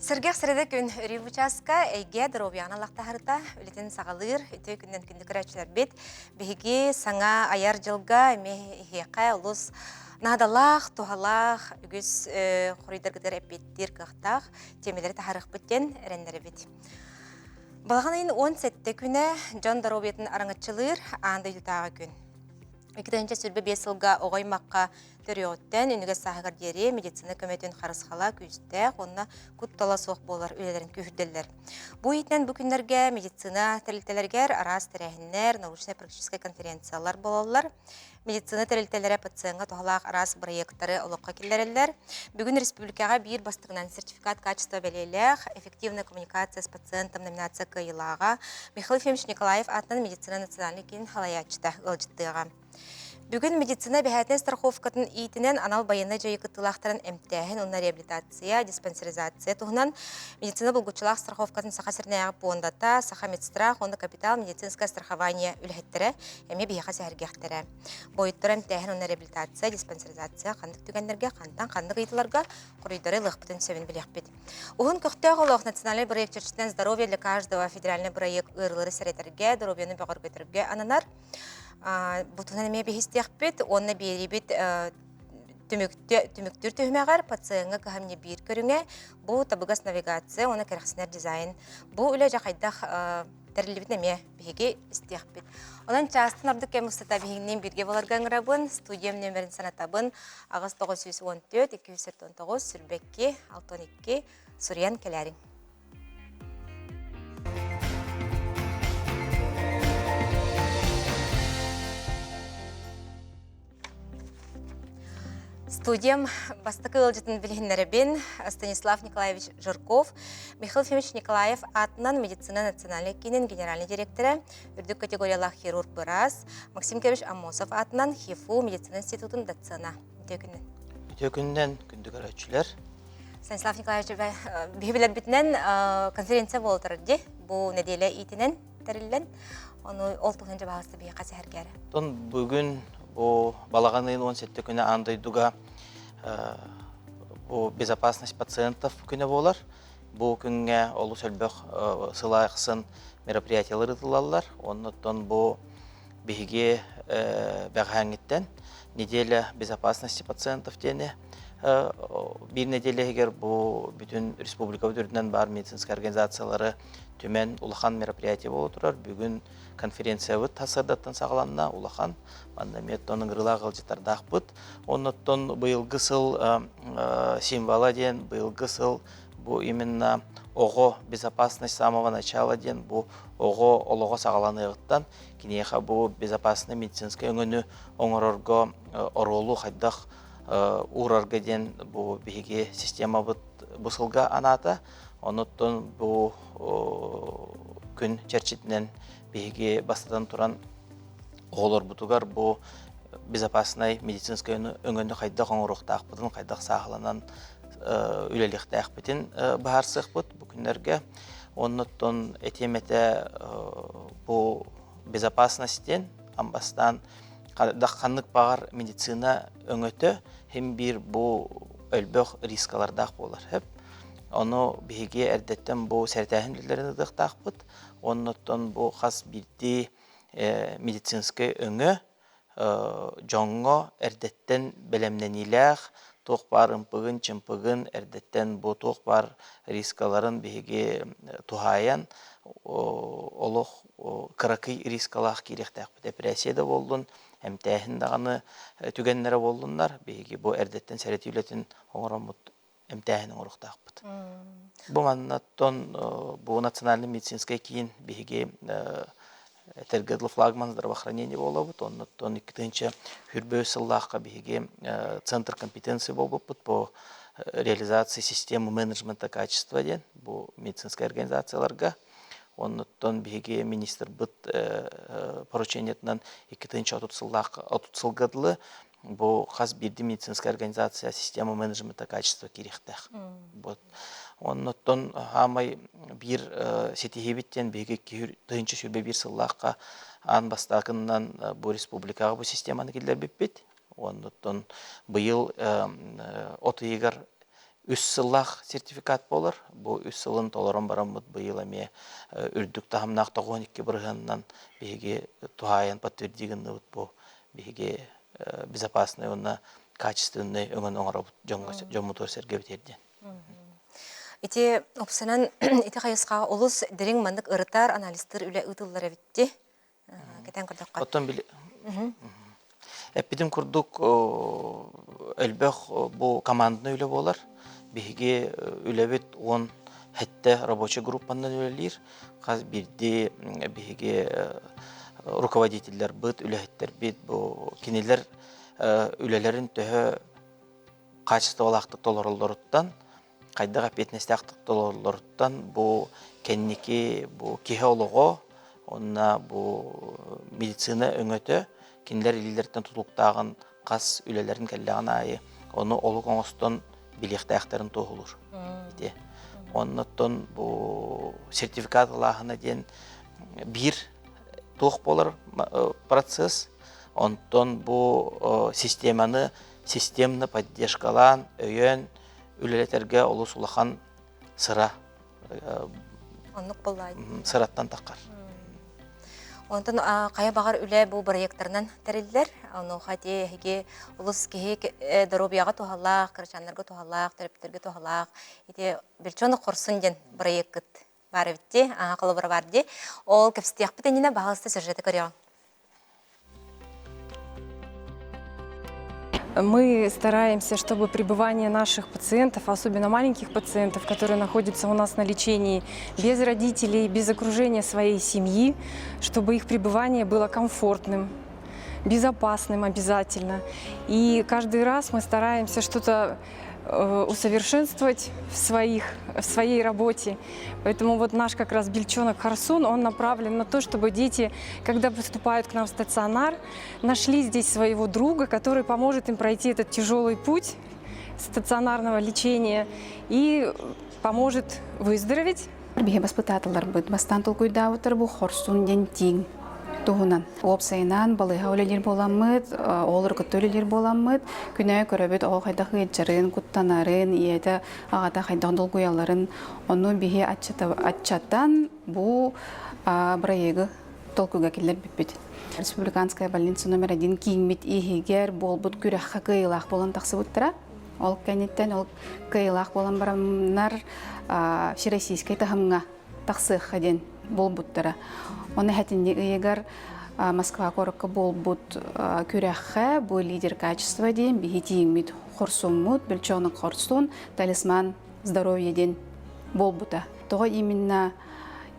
Сэргэх сэрэдэ күн өрүү бучааска эйгэ доруобуйаҕын аллахтаһарыта үлэтин саҕалыыр үтүө күннэн күндү көрөөччүлэрбит биһиги саҥа айар дьылга эмиэ иһиэхэ олус наадалаах, туһалаах үгүс хоруйдаргытыгар эппиэттиир кыахтаах тиэмэлэри таһаарыахпыт диэн эрэннэрэбит. Балаҕан ыйын 17 күнэ дьон доруобуйатын араҥаччылыыр аан дойдутааҕы күн. 2025 сылга оҕо аймахха төрүөҕүттэн үнүгэс сааһыгар диэри медицина көмөтүн харысхала күүстээх уонна куттала суох буолар үлэлэрин күүһүрдэллэр. Бу иитинэн бу күннэргэ медицина тэрилтэлэригэр араас тэрээһиннэр, научнай-практическай конференциялар буолаллар. Медицина тэрилтэлэрэ пациеҥҥа туһалаах араас бырайыактары олоххо киллэрэллэр. Бүгүн республикаҕа биир бастакынан сертификат качества бэлиэлээх «Эффективная коммуникация с пациентом» номинация кыайыылааҕа Михаил Ефимович Николаев аатынан медицина национальнай киин салайааччыта ыалдьыттыаҕа. Бүгүн медицина эбэһээтинэй страховкатын иитинэн анал байыаннай дьайыы кыттыылаахтарын эмтээһин уонна реабилитация, диспансеризация туһунан медицина булгуччулаах страховкатын Саха сиринээҕи пуондата, Саха медстрах уонна Капитал медицинское страхование үлэһиттэрэ эмиэ биһиэхэ сэһэргиэхтэрэ. Буойуттары эмтээһин уонна реабилитация, диспансеризация ханнык түгэннэргэ, хантан ханнык ыйытыыларга хоруйдары ылыахпытын сөбүн билиэхпит. Уһун көхтөөх олох национальнай бырайыак чэрчитинэн «Здоровье для каждого» федеральнай бырайыак ыарыылары сэрэтэргэ, доруобуйаны бөҕөргөтөргө ананар. Бу туһунан эмиэ биһистиэхпит уонна биэриибит түмүктүүр түһүмэҕэр пациеҥҥа кыһамньы биир көрүҥэ бу табыгас навигация уонна кэрэхсэнэр дизайн. Бу үлэ дьэ хайдах тэриллибитин эмиэ биһиги истиэхпит. Онон чаастан ордук кэм устата биһигинниин бииргэ буоларга ыҥырабын. Студиям нөмерин санатабын 8914 279 22 62 суруйан кэлээриҥ. Студиям бастакы ыалдьытын билиһиннэрэбин Станислав Николаевич Жирков, Михаил Ефимович Николаев аатынан медицина национальнай киинин генеральный директора, үрдүк категориялаах хирург-быраас Максим Кирович Аммосов аатынан ХИФУ медицина институтун доцена. Үтүө күнүнэн. Үтүө күнүнэн, күндү көрөөччүлэр. Станислав Николаевич, биһи билэрбитинэн конференция буолтар дии. Бу нэдиэлэ иитинэн тэриллэн, ону ол туһунан дьабаһаста биһиэхэ сэһэргээрэ. Тон бүгүн бу балаҕан ыйын 17 күнэ аан дойдуга бу безопасность пациентов күнэ буолар. Бу күҥҥэ олус элбэх сыл ахсын мероприятиялар ыытыллаллар. Оннуттан бу биһиги бэҕэһээҥҥиттэн неделя безопасности пациентов диэни биир нэдиэлэ иһигэр бу бүтүн республикабыт үрдүнэн баар медицинскэй организациялары түмэн улахан мероприятие буола турар. Бүгүн конференциябыт сарсыардаттан саҕаланна улахан. Манна эмиэ оттон ыҥырыылаах ыалдьыттардаахпыт. Оннуттан быйылгы сыл символа диэн быйылгы сыл бу именно оҕо безопасность самого начала диэн бу оҕо олоҕо саҕаланыаҕыттан киниэхэ бу безопасный медицинскэй өҥөнү оҥорорго оруолу хайдах уурарга диэн бу биһиги системабыт бу сылга анаата. Онуттан бу күн чэрчитинэн биһиги бастатан туран оҕолорбутугар бу безопасный медицинскэй өҥөнү хайдах оҥоруохтаахпытын, хайдах сааһыланан үлэлиэхтээхпитин быһаарсыахпыт бу күннэргэ. Оннуттан этиэм этэ бу безопасность диэн амбастаан ханнык баҕар медицина өҥөтө хим биир бу өлбөх рискалардаах буолар. Ону биһиги эрдэттэн бу сэрэтээһин үлэлэрин ыытыахтаахпыт. Оннуттан бу хас биирдии медицинскэй өҥө дьоҥҥо эрдэттэн бэлэмнэниилээх, туох баар ымпыгын-чымпыгын эрдэттэн бу туох баар рискаларын биһиги туһаайан олох кыракый рискалаах киириэхтээхпит. Эпэрээссийэ да буоллун, эмтээһин даҕаны түгэннэрэ буоллуннар, биһиги бу эрдэттэн сэрэтии үлэтин оҥороммут эмтээһин оҥоруохтаахпыт. Бу маннаттан бу национальный медицинскэй киин биһиги этэргэ дылы флагман здравоохранения буолабыт. Оннуттан 2025 сыллаахха биһиги центр компетенции буолбуппут по реализации системы менеджмента качества диэн бу медицинскэй организацияларга. Оннуттан биһиги министрбыт поручениетынан 2030 сыллаах 30 сылга дылы бу хас биирдии медицинская организация система менеджмента качества киириэхтээх. Вот. Оннуттан хаамай биир ситиһиибит диэн биһиги 1021 сыллаахха аан бастакыннан бу республикаҕа бу системаны киллэрбиппит. Оннуттан быйыл от ыйыгар Үс сыллаах сертификат буолар. Бу үс сылын толорон бараммыт быйыл эмиэ үрдүк таһымнаах 92 бырыһыанынан биһиги туһаайан подтверди гынныбыт бу биһиги безопасный уонна качественный өҥөнү оҥоробут дьоҥҥо дьоммутугар сэргэбитигэр диэн. Ити опсанан ити хайысхаҕа олус дириҥ маннык ырытар, анализтыыр үлэ ыытыллар эбитти. Кэтэн көрдөххө. Оттон били эппитим курдук элбэх бу командный үлэ буолар. Биһиги үлэбит 17 рабочай группанан үлэлиир. Хас биирдии биһиги руководителлэрбит, үлэһиттэрбит бу кинилэр үлэлэрин төһө хаачыстыбалаахтык толороллоруттан хайдах эппиэтинэстээхтик толороллоруттан бу кэнники бу киһи олоҕо уонна бу медицина өҥөтө кинилэр илиилэриттэн тутулуктааҕын хас үлэлэрин кэллэҕин аайы ону олук оҥостон билиэхтээхтэрин туоһулуур. Ити. Оннуттан бу сертификат ылааһына диэн биир туох буолар процесс. Онтон бу системаны системно поддержкалаан, өйөөн үлэлэтэргэ олус улахан сыра Оннук буоллаа. Сыраттан таххар. Онтон хайа баҕар үлэ бу бырайыактарынан тэриллэр. Онуоха ити эһиги олус киһи доруобуйаҕа туһалаах, кырачааннарга туһалаах, төрөппүттэргэ туһалаах ити Бельчонок хорсун диэн бырайыаккыт баар эбит дии, холобура баар дии. Ол кэпсэтиэхпит иннинэ баһаалыста сюжеты көрүөҕүҥ. Мы стараемся, чтобы пребывание наших пациентов, особенно маленьких пациентов, которые находятся у нас на лечении без родителей, без окружения своей семьи, чтобы их пребывание было комфортным, безопасным обязательно. И каждый раз мы стараемся что-то усовершенствовать в, своих, в своей работе. Поэтому вот наш как раз бельчонок Харсун, он направлен на то, чтобы дети, когда поступают к нам в стационар, нашли здесь своего друга, который поможет им пройти этот тяжелый путь стационарного лечения и поможет выздороветь. Биһи баспытаатыларбыт бастаан толкуйдаабыттар бу хорсун диэн тииҥ туһунан. Уопсайынан балыыһа үлэлиир буоламмыт, оҕолору кытта үлэлиир буоламмыт, күнэ көрөбүт оҕо хайдах ыалдьарын, куттанарын, ийэтэ, аҕата хайдах долгуйалларын, ону биһи аччатан бу бырайыагы толкуйга киллэрбиппит. Республиканская больница номер один кииҥмит иһигэр буолбут күрэххэ кыайыылаах буолан тахсыбыттара. Ол кэнниттэн ол кыайыылаах буолан бараннар всероссийскай таһымҥа тахсыахха диэн буолбуттара. Оны хэтинни ыйыгар Москва куоракка буолбут күрэххэ бу лидер качества диэн биһи тииҥмит хорсуммут, бельчонок хорсун, талисман здоровья диэн буолбута. Тоҕо именно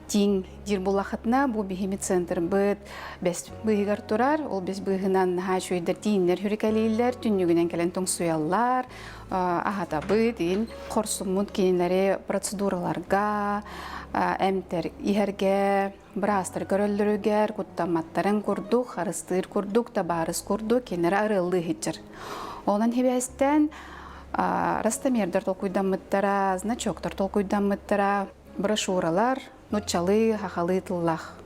тииҥ диир буллахытына бу биһими центрбыт бэс быыһыгар турар ол бэс быыһынан наһаа үчүгэйдэр тииҥнэр хүрүкэлииллэр түннүгүнэн кэлэн тоҥсуйаллар аһатабыт иин хорсуммут кинилэри процедураларга эмтэр иһэргэ быраастар көрөллөрүгэр куттамматтарын курдук харыстыыр курдук табаарыс курдук кинилэри арыаллыы сылдьар онон хибээстэн растамердар толкуйдаммыттара значоктар толкуйдаммыттара брошюралар нуччалыы, хахалыы тыллаах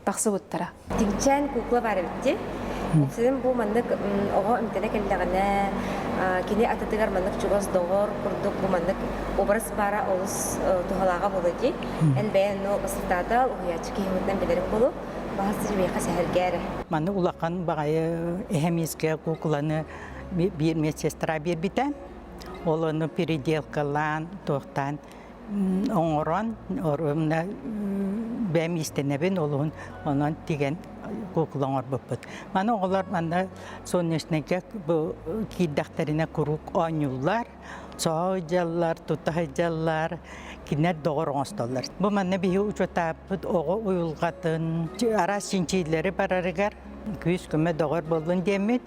тахсыбыттара. Тиҥчээн кукла баар эбит дии. Син бу маннык оҕо эмтэнэ кэллэҕинэ, кини атытыгар маннык чугас доҕор курдук бу маннык образ баара олус туһалааҕа буолуо дии. Эн бэйэн ну басылтаата уһуйааччы киһи билэрин буолуо. Баһас миэхэ сэһэргээ эрэ. Манны улахан баҕайы эһэмиискэ кукланы биир медсестра биэрбитэ. Ол ону переделкалаан, туохтаан оҥорон орумна бэйэм иистэнэбин олуһун онон тигэн куукула оҥорбуппут. Маны оҕолор манна солнечныйга бу киирдэхтэринэ куруук оонньууллар, соһо сылдьаллар, тута сылдьаллар, кинилэр доҕор оҥостоллор. Бу манна биһи учуоттааппыт оҕо уйулҕатын араас чинчиилэри барарыгар күүс-көмө доҕор буоллун диэммит.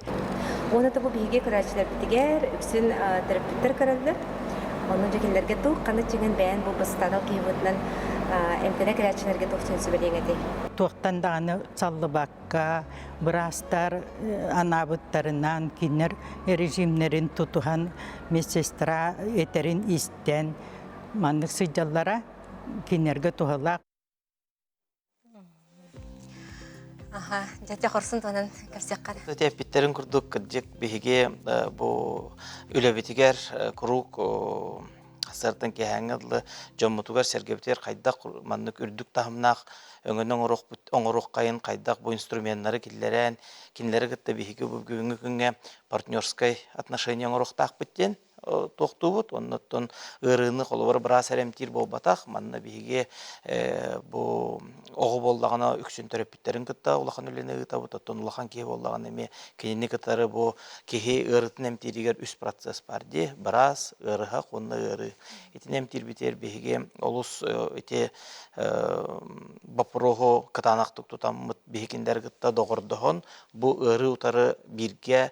Уонна бу биһиги көрөөччүлэрбитигэр үксүн төрөппүттэр көрөллөр. Онно дьэ кинилэргэ туох ханна чиҥин бэйэн бу бастаатал киһи быһыытынан эмтэнэ кэлээччилэргэ туох диэн сүбэлиэҥ этэй? Туохтан даҕаны саллыбакка, быраастар анаабыттарынан, кинилэр режимнэрин тутуһан, медсестра этэрин истэн маннык сылдьаллара кинилэргэ туһалаах. Аха, дьэ хорсун туһунан кэпсиэххэ. Ити эппиттэрин курдук кырдьык биһиги бу үлэбитигэр куруук сыртан киэһээҥҥэ дылы дьоммутугар-сэргэбитигэр хайдах маннык үрдүк таһымнаах өҥөнү оҥоруоххайын, хайдах бу инструменнары киллэрэн, кинилэри кытта биһиги бу бүгүҥҥү күҥҥэ партнерскай отношение оҥоруохтаахпыт диэн туохтуубут. Оннуттан ыарыыны холобур быраас эрэ эмтиир буолбатах. Манна биһиги бу оҕо буоллаҕына үксүн төрөппүттэрин кытта улахан үлэни ыытабыт. Оттон улахан киһи буоллаҕына эмиэ кинини кытары бу киһи ыарыытын эмтииригэр үс процесс баар дии. Быраас, ыарыһах уонна ыарыы. Итини эмтиирбитигэр биһиги олус ити боппуруоһу кытаанахтык тутаммыт биһикиндэр кытта доҕордоһон бу ыарыы утары бииргэ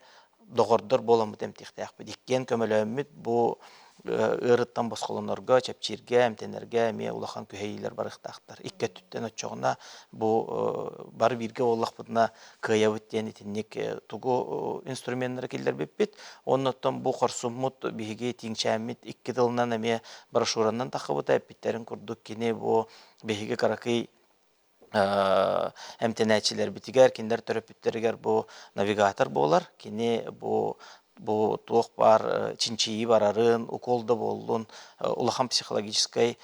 доҕордор буоламмыт эмтиэхтээхпит. Иккиэн көмөлөөммүт бу ыарыттан босхолонорго, чэпчииргэ, эмтэнэргэ эмиэ улахан күһэйиилэр барыахтаахтар. Икки өттүттэн оччоҕуна бу бары бииргэ буоллахпытына кыайабыт диэн итинник тугу инструменнары киллэрбиппит. Оннуттан бу хорсуммут биһиги тииҥчээммит икки тылынан эмиэ брошюранан таххыбыта эппиттэрин курдук кини бу биһиги кыракый эмтэнээччилэрбитигэр, кинилэр төрөппүттэригэр бу навигатор буолар. Кини бу туох баар чинчийии барарын, укол да буоллун, улахан психологическай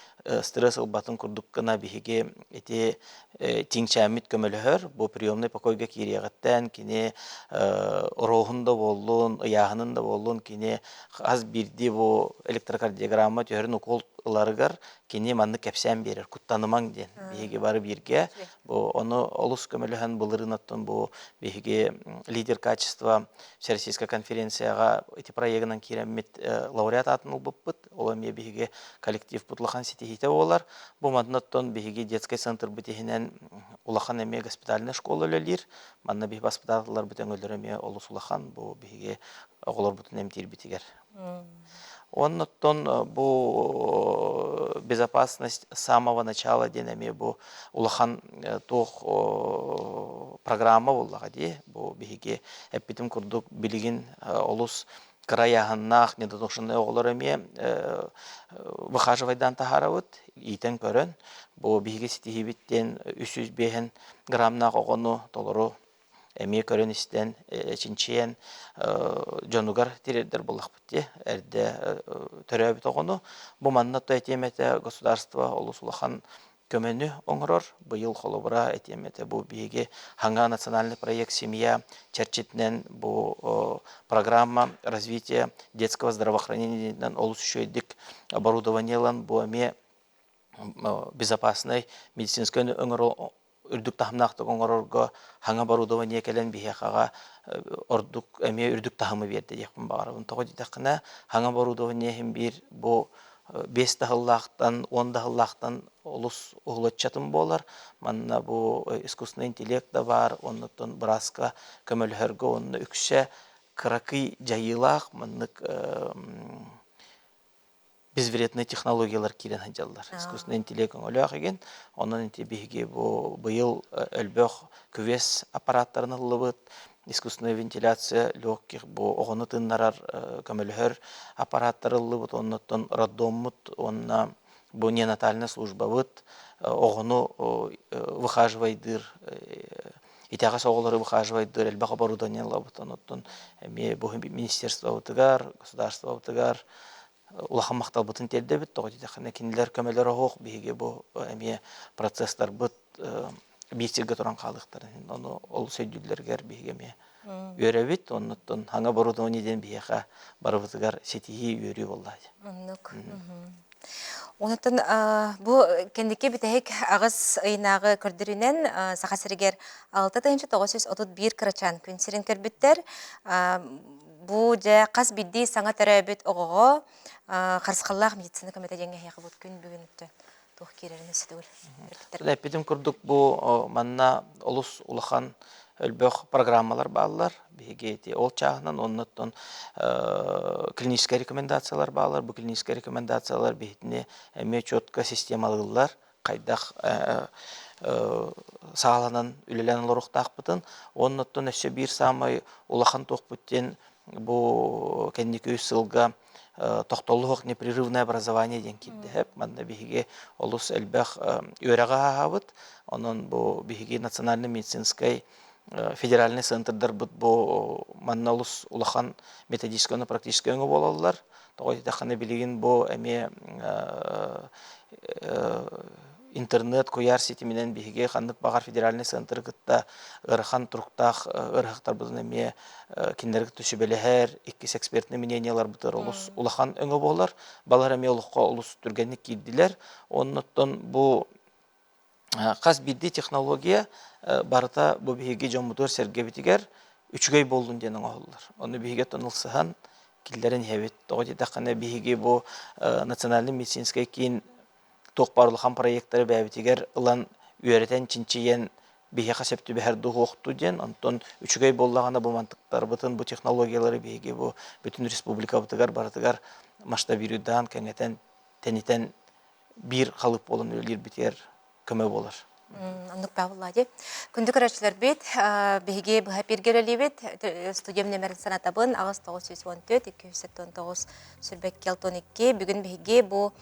стресс ылбатын курдук гына биһиги ити тиҥчээммит көмөлөһөр. Бу приемный покойга киириэҕиттэн кини ороһун да буоллун, ыйааһынын да буоллун, кини хас биирдии бу электрокардиограмма түһэрин укол ыларыгар кини маннык кэпсээн биэрэр куттанымаҥ диэн биһиги бары бииргэ бу ону олус көмөлөһөн былырыын оттон бу биһиги лидер качества всероссийскай конференцияҕа ити проегынан киирэммит лауреат аатын ылбыппыт. Ол эмиэ биһиги коллективпыт улахан ситиһиитэ буолар. Бу манна оттон биһиги детскай центрбыт иһинэн улахан эмиэ госпитальнай школа үлэлиир. Манна биһи воспитателларбыт өҥөлөрө эмиэ олус улахан. Бу биһиги оҕолорбутун эмтиирбитигэр. Оннуттан бу безопасность с самого начала диэн эмиэ бу улахан туох программа буоллаҕа дии. Бу биһиги эппитим курдук билигин олус кыра ыйааһыннаах недоношенный оҕолор эмиэ выхаживайдаан таһаарабыт, иитэн көрөн. Бу биһиги ситиһиибит диэн 305 граммнаах оҕону толору эмиэ көрөн-истэн, чинчийэн дьонугар тириэрдэр буоллахпыт дии. Эрдэ төрөөбүт оҕону. Бу манна то этиэм этэ государство олус улахан көмөнү оҥорор. Быйыл холобура этиэм этэ бу биһиги хаҥа национальный проект «Семья» чэрчитинэн бу программа развития детского здравоохранения олус үчүгэйдик оборудование ылан бу эмиэ безопасный медицинскэй өҥөрө үрдүк таһымнаахтык оҥорорго хаҥа оборудование кэлэн биһиэхэҕэ ордук эмиэ үрдүк таһымы биэрдэ диэхпин баҕарабын. Тоҕо диэтэххинэ, хаҥа оборудование иһин биир бу 5 да сыллаахтан, 10 да сыллаахтан олус уһулуччатын буолар. Манна бу искусственный интеллект да баар, оннуттан бырааска көмөлөһөргө уонна үксэ кыракый дьайыылаах маннык безвредные технологиялар киирэн сылдьаллар. Искусственный интеллект өҥөлөөх игин. Онон ити биһиги бу быйыл өлбөх күвес аппараттарын ыллыбыт. Искусственная вентиляция легких бу оҕону тыннарар көмөлөһөр аппараттар ыллыбыт. Оннуттан роддоммут уонна бу неонатальная службабыт оҕону выхаживайдыыр итэҕэс оҕолору выхаживайдыыр элбэх оборудование ылабыт. Онуттан эмиэ бу министерствобытыгар, государствобытыгар улахан махталбытын тиэрдэбит. Тоҕо диэтэххинэ, кинилэр көмөлөрө суох биһиги бу эмиэ процесстарбыт биир сиргэ туран хаалыахтарын ону олус өйдүүллэригэр биһиги эмиэ үөрэбит. Оннуттан хаҥа оборудование диэн биһиэхэ барыбытыгар ситиһии, үөрүү буолла. Оннук. Онтон бу кэнники бүтэһик аҕыс ыйынааҕы көрдөрүүнэн Саха сиригэр 6931 кырачаан күн сирин көрбүттэр. Бу дьэ хас биирдии саҥа төрөөбүт оҕоҕо харысхаллаах медицина көмөтө диэҥҥэ эһиэхэ бу күн бүгүн туох киирэрин өссө төгүл Эппитим курдук бу манна олус улахан өлбөх программалар бааллар. Биһиги ити ол чааһынан оннуттан клиническэй рекомендациялар бааллар. Бу клиническэй рекомендациялар биһитини эмиэ четко системалыыллар. Хайдах сааланан үлэлээн олоруохтаахпытын. Оннуттан өссө биир саамай улахан туохпут диэн бу кэнники үс сылга. тохтоллуох непрерывное образование диэн киирдэһэп. Манна биһиги олус элбэх үөрэҕи ааһабыт. Онон бу биһиги национальный медицинскэй федеральный центрдарбыт бу манна олус улахан методическай уонна практическай өҥө буолаллар. Тоҕо диэтэххинэ билигин бу эмиэ интернет куйаар ситиминэн биһиги ханнык баҕар федеральный центры кытта ыарахан туруктаах ыарыһахтарбытын эмиэ кинилэри кытта сүбэлэһэр, иккис экспертный мнениеларбытыгар олус улахан өҥө буолар. Балар эмиэ олоххо олус түргэнник киирдилэр. Оннуттан бу хас биирдии технология барыта бу биһиги дьоммутугар-сэргэбитигэр үчүгэй буоллун диэн оҥоһуллар. Ону биһиги оттон ылсыһан киллэрэн иһэбит. Тоҕо диэтэххинэ биһиги бу национальный медицинскэй киин туох баар улахан проектары бэйэбитигэр ылан үөрэтэн, чинчийэн биһиэхэ сөп түбэһэр дуһуохту диэн, онтон үчүгэй буоллаҕына бу мантыктарбытын, бу технологиялары биһиги бу бүтүн республикабытыгар барытыгар масштабируйдаан, кэҥэтэн, тэнитэн биир халыып буолан үлэлиирбитигэр көмө буолар. Оннук баа дии. Күндү көрөөччүлэрбит, биһиги быһа эпиргэ үлэлиибит. Студиям нөмерин санатабын 8914 279 22 Бүгүн биһиги бу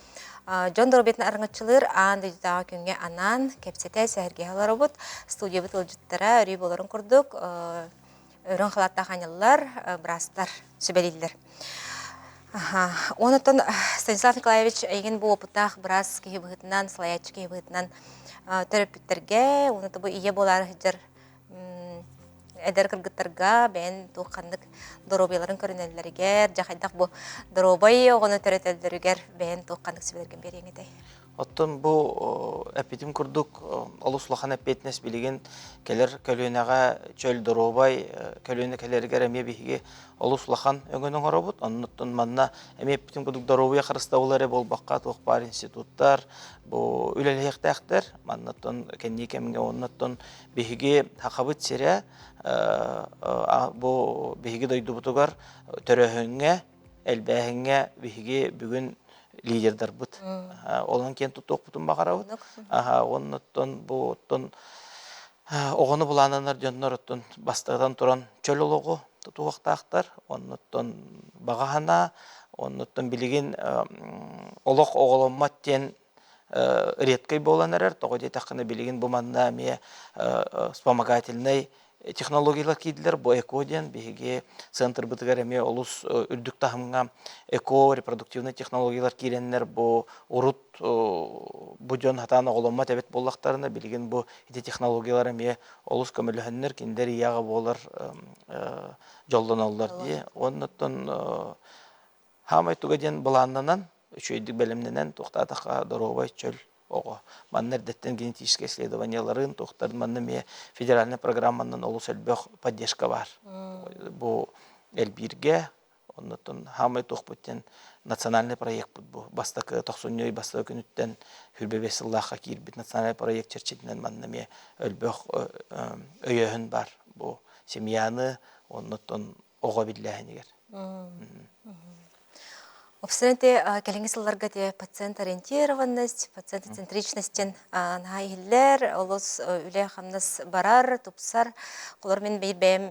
дьон доруобуйатын арыҥаччылыыр аан дойдутааҕы күҥҥэ анаан кэпсэтэ сэһэргэһэ олоробут. Студиябыт ыалдьыттара өрүү буоларын курдук өрөҥ халааттаах аанньаллар, быраастар сүбэлииллэр. Онтон Станислав Николаевич эйигин бу опыттаах быраас киһи быһыытынан, салайааччы киһи быһыытынан төрөппүттэргэ, уонна бу ийэ буолаары сылдьар эдэр кыргыттарга бэйэн туох ханнык доруобуйаларын көрүнэллэригэр, дьэ хайдах бу доруобай оҕону төрөтөллөрүгэр бэйэн туох ханнык сүбэлэргин биэриэҥ этэй? Оттон бу эппитим курдук олус улахан эппиэтинэс билигин кэлэр көлүөнэҕэ чөл доруобай көлүөнэ кэлэригэр эмиэ биһиги олус улахан өҥөнү оҥоробут. Оннуттан манна эмиэ эппитим курдук доруобуйа харыстабыла эрэ буолбакка туох баар институттар бу үлэлэһиэхтээхтэр. Маннаттан кэннии кэмҥэ оннуттан биһиги Сахабыт сирэ бу биһиги дойдубутугар төрөөһүҥҥэ элбээһиҥҥэ биһиги бүгүн лидердарбыт. Онон киэн туттуохпутун баҕарабыт. Оннуттан бу оттон оҕону былаананар дьоннор оттон бастатан туран чөл олоҕу тутуохтаахтар. Оннуттан баҕа санаа, оннуттан билигин олох оҕоломмот диэн редкэй буолан эрэр. Тоҕо диэтэххинэ билигин бу манна эмиэ вспомогательнай технологиялар киирдилэр. Бу ЭКО диэн биһиги центрбытыгар эмиэ олус үрдүк таһымҥа ЭКО репродуктивнай технологиялар киирэннэр бу урут бу дьон хатаан оҕоломмот эбит буоллахтарына билигин бу ити технологиялар эмиэ олус көмөлөһөннөр кинилэр ийэҕэ буолар дьоллоноллор дии. Оннуттан Хаамай туга диэн былааннанан, үчүгэйдик бэлэмнэнэн, туохтаатахха доруобай, чөл оҕо. Манна эрдэттэн генетическэй исследованиеларын, туохтарын манна эмиэ федеральнай программанан олус элбэх поддержка баар. Бу элбииргэ, оннуттан хаамай туохпут диэн национальный проекпыт бу. Бастакы тохсунньу ый бастакы күнүттэн 25 сыллаахха киирбит национальный проект чэрчитинэн манна эмиэ элбэх өйөөһүн бар. Бу семьяны, оннуттан оҕо биллээһинигэр. Уопсайынан те кэлиҥҥи сылларга те пациент ориентированность, пациент-центричностен наһаа иһиллэр, олус үлэ-хамнас барар, тупсар. Холор мин бэйэм бэйэм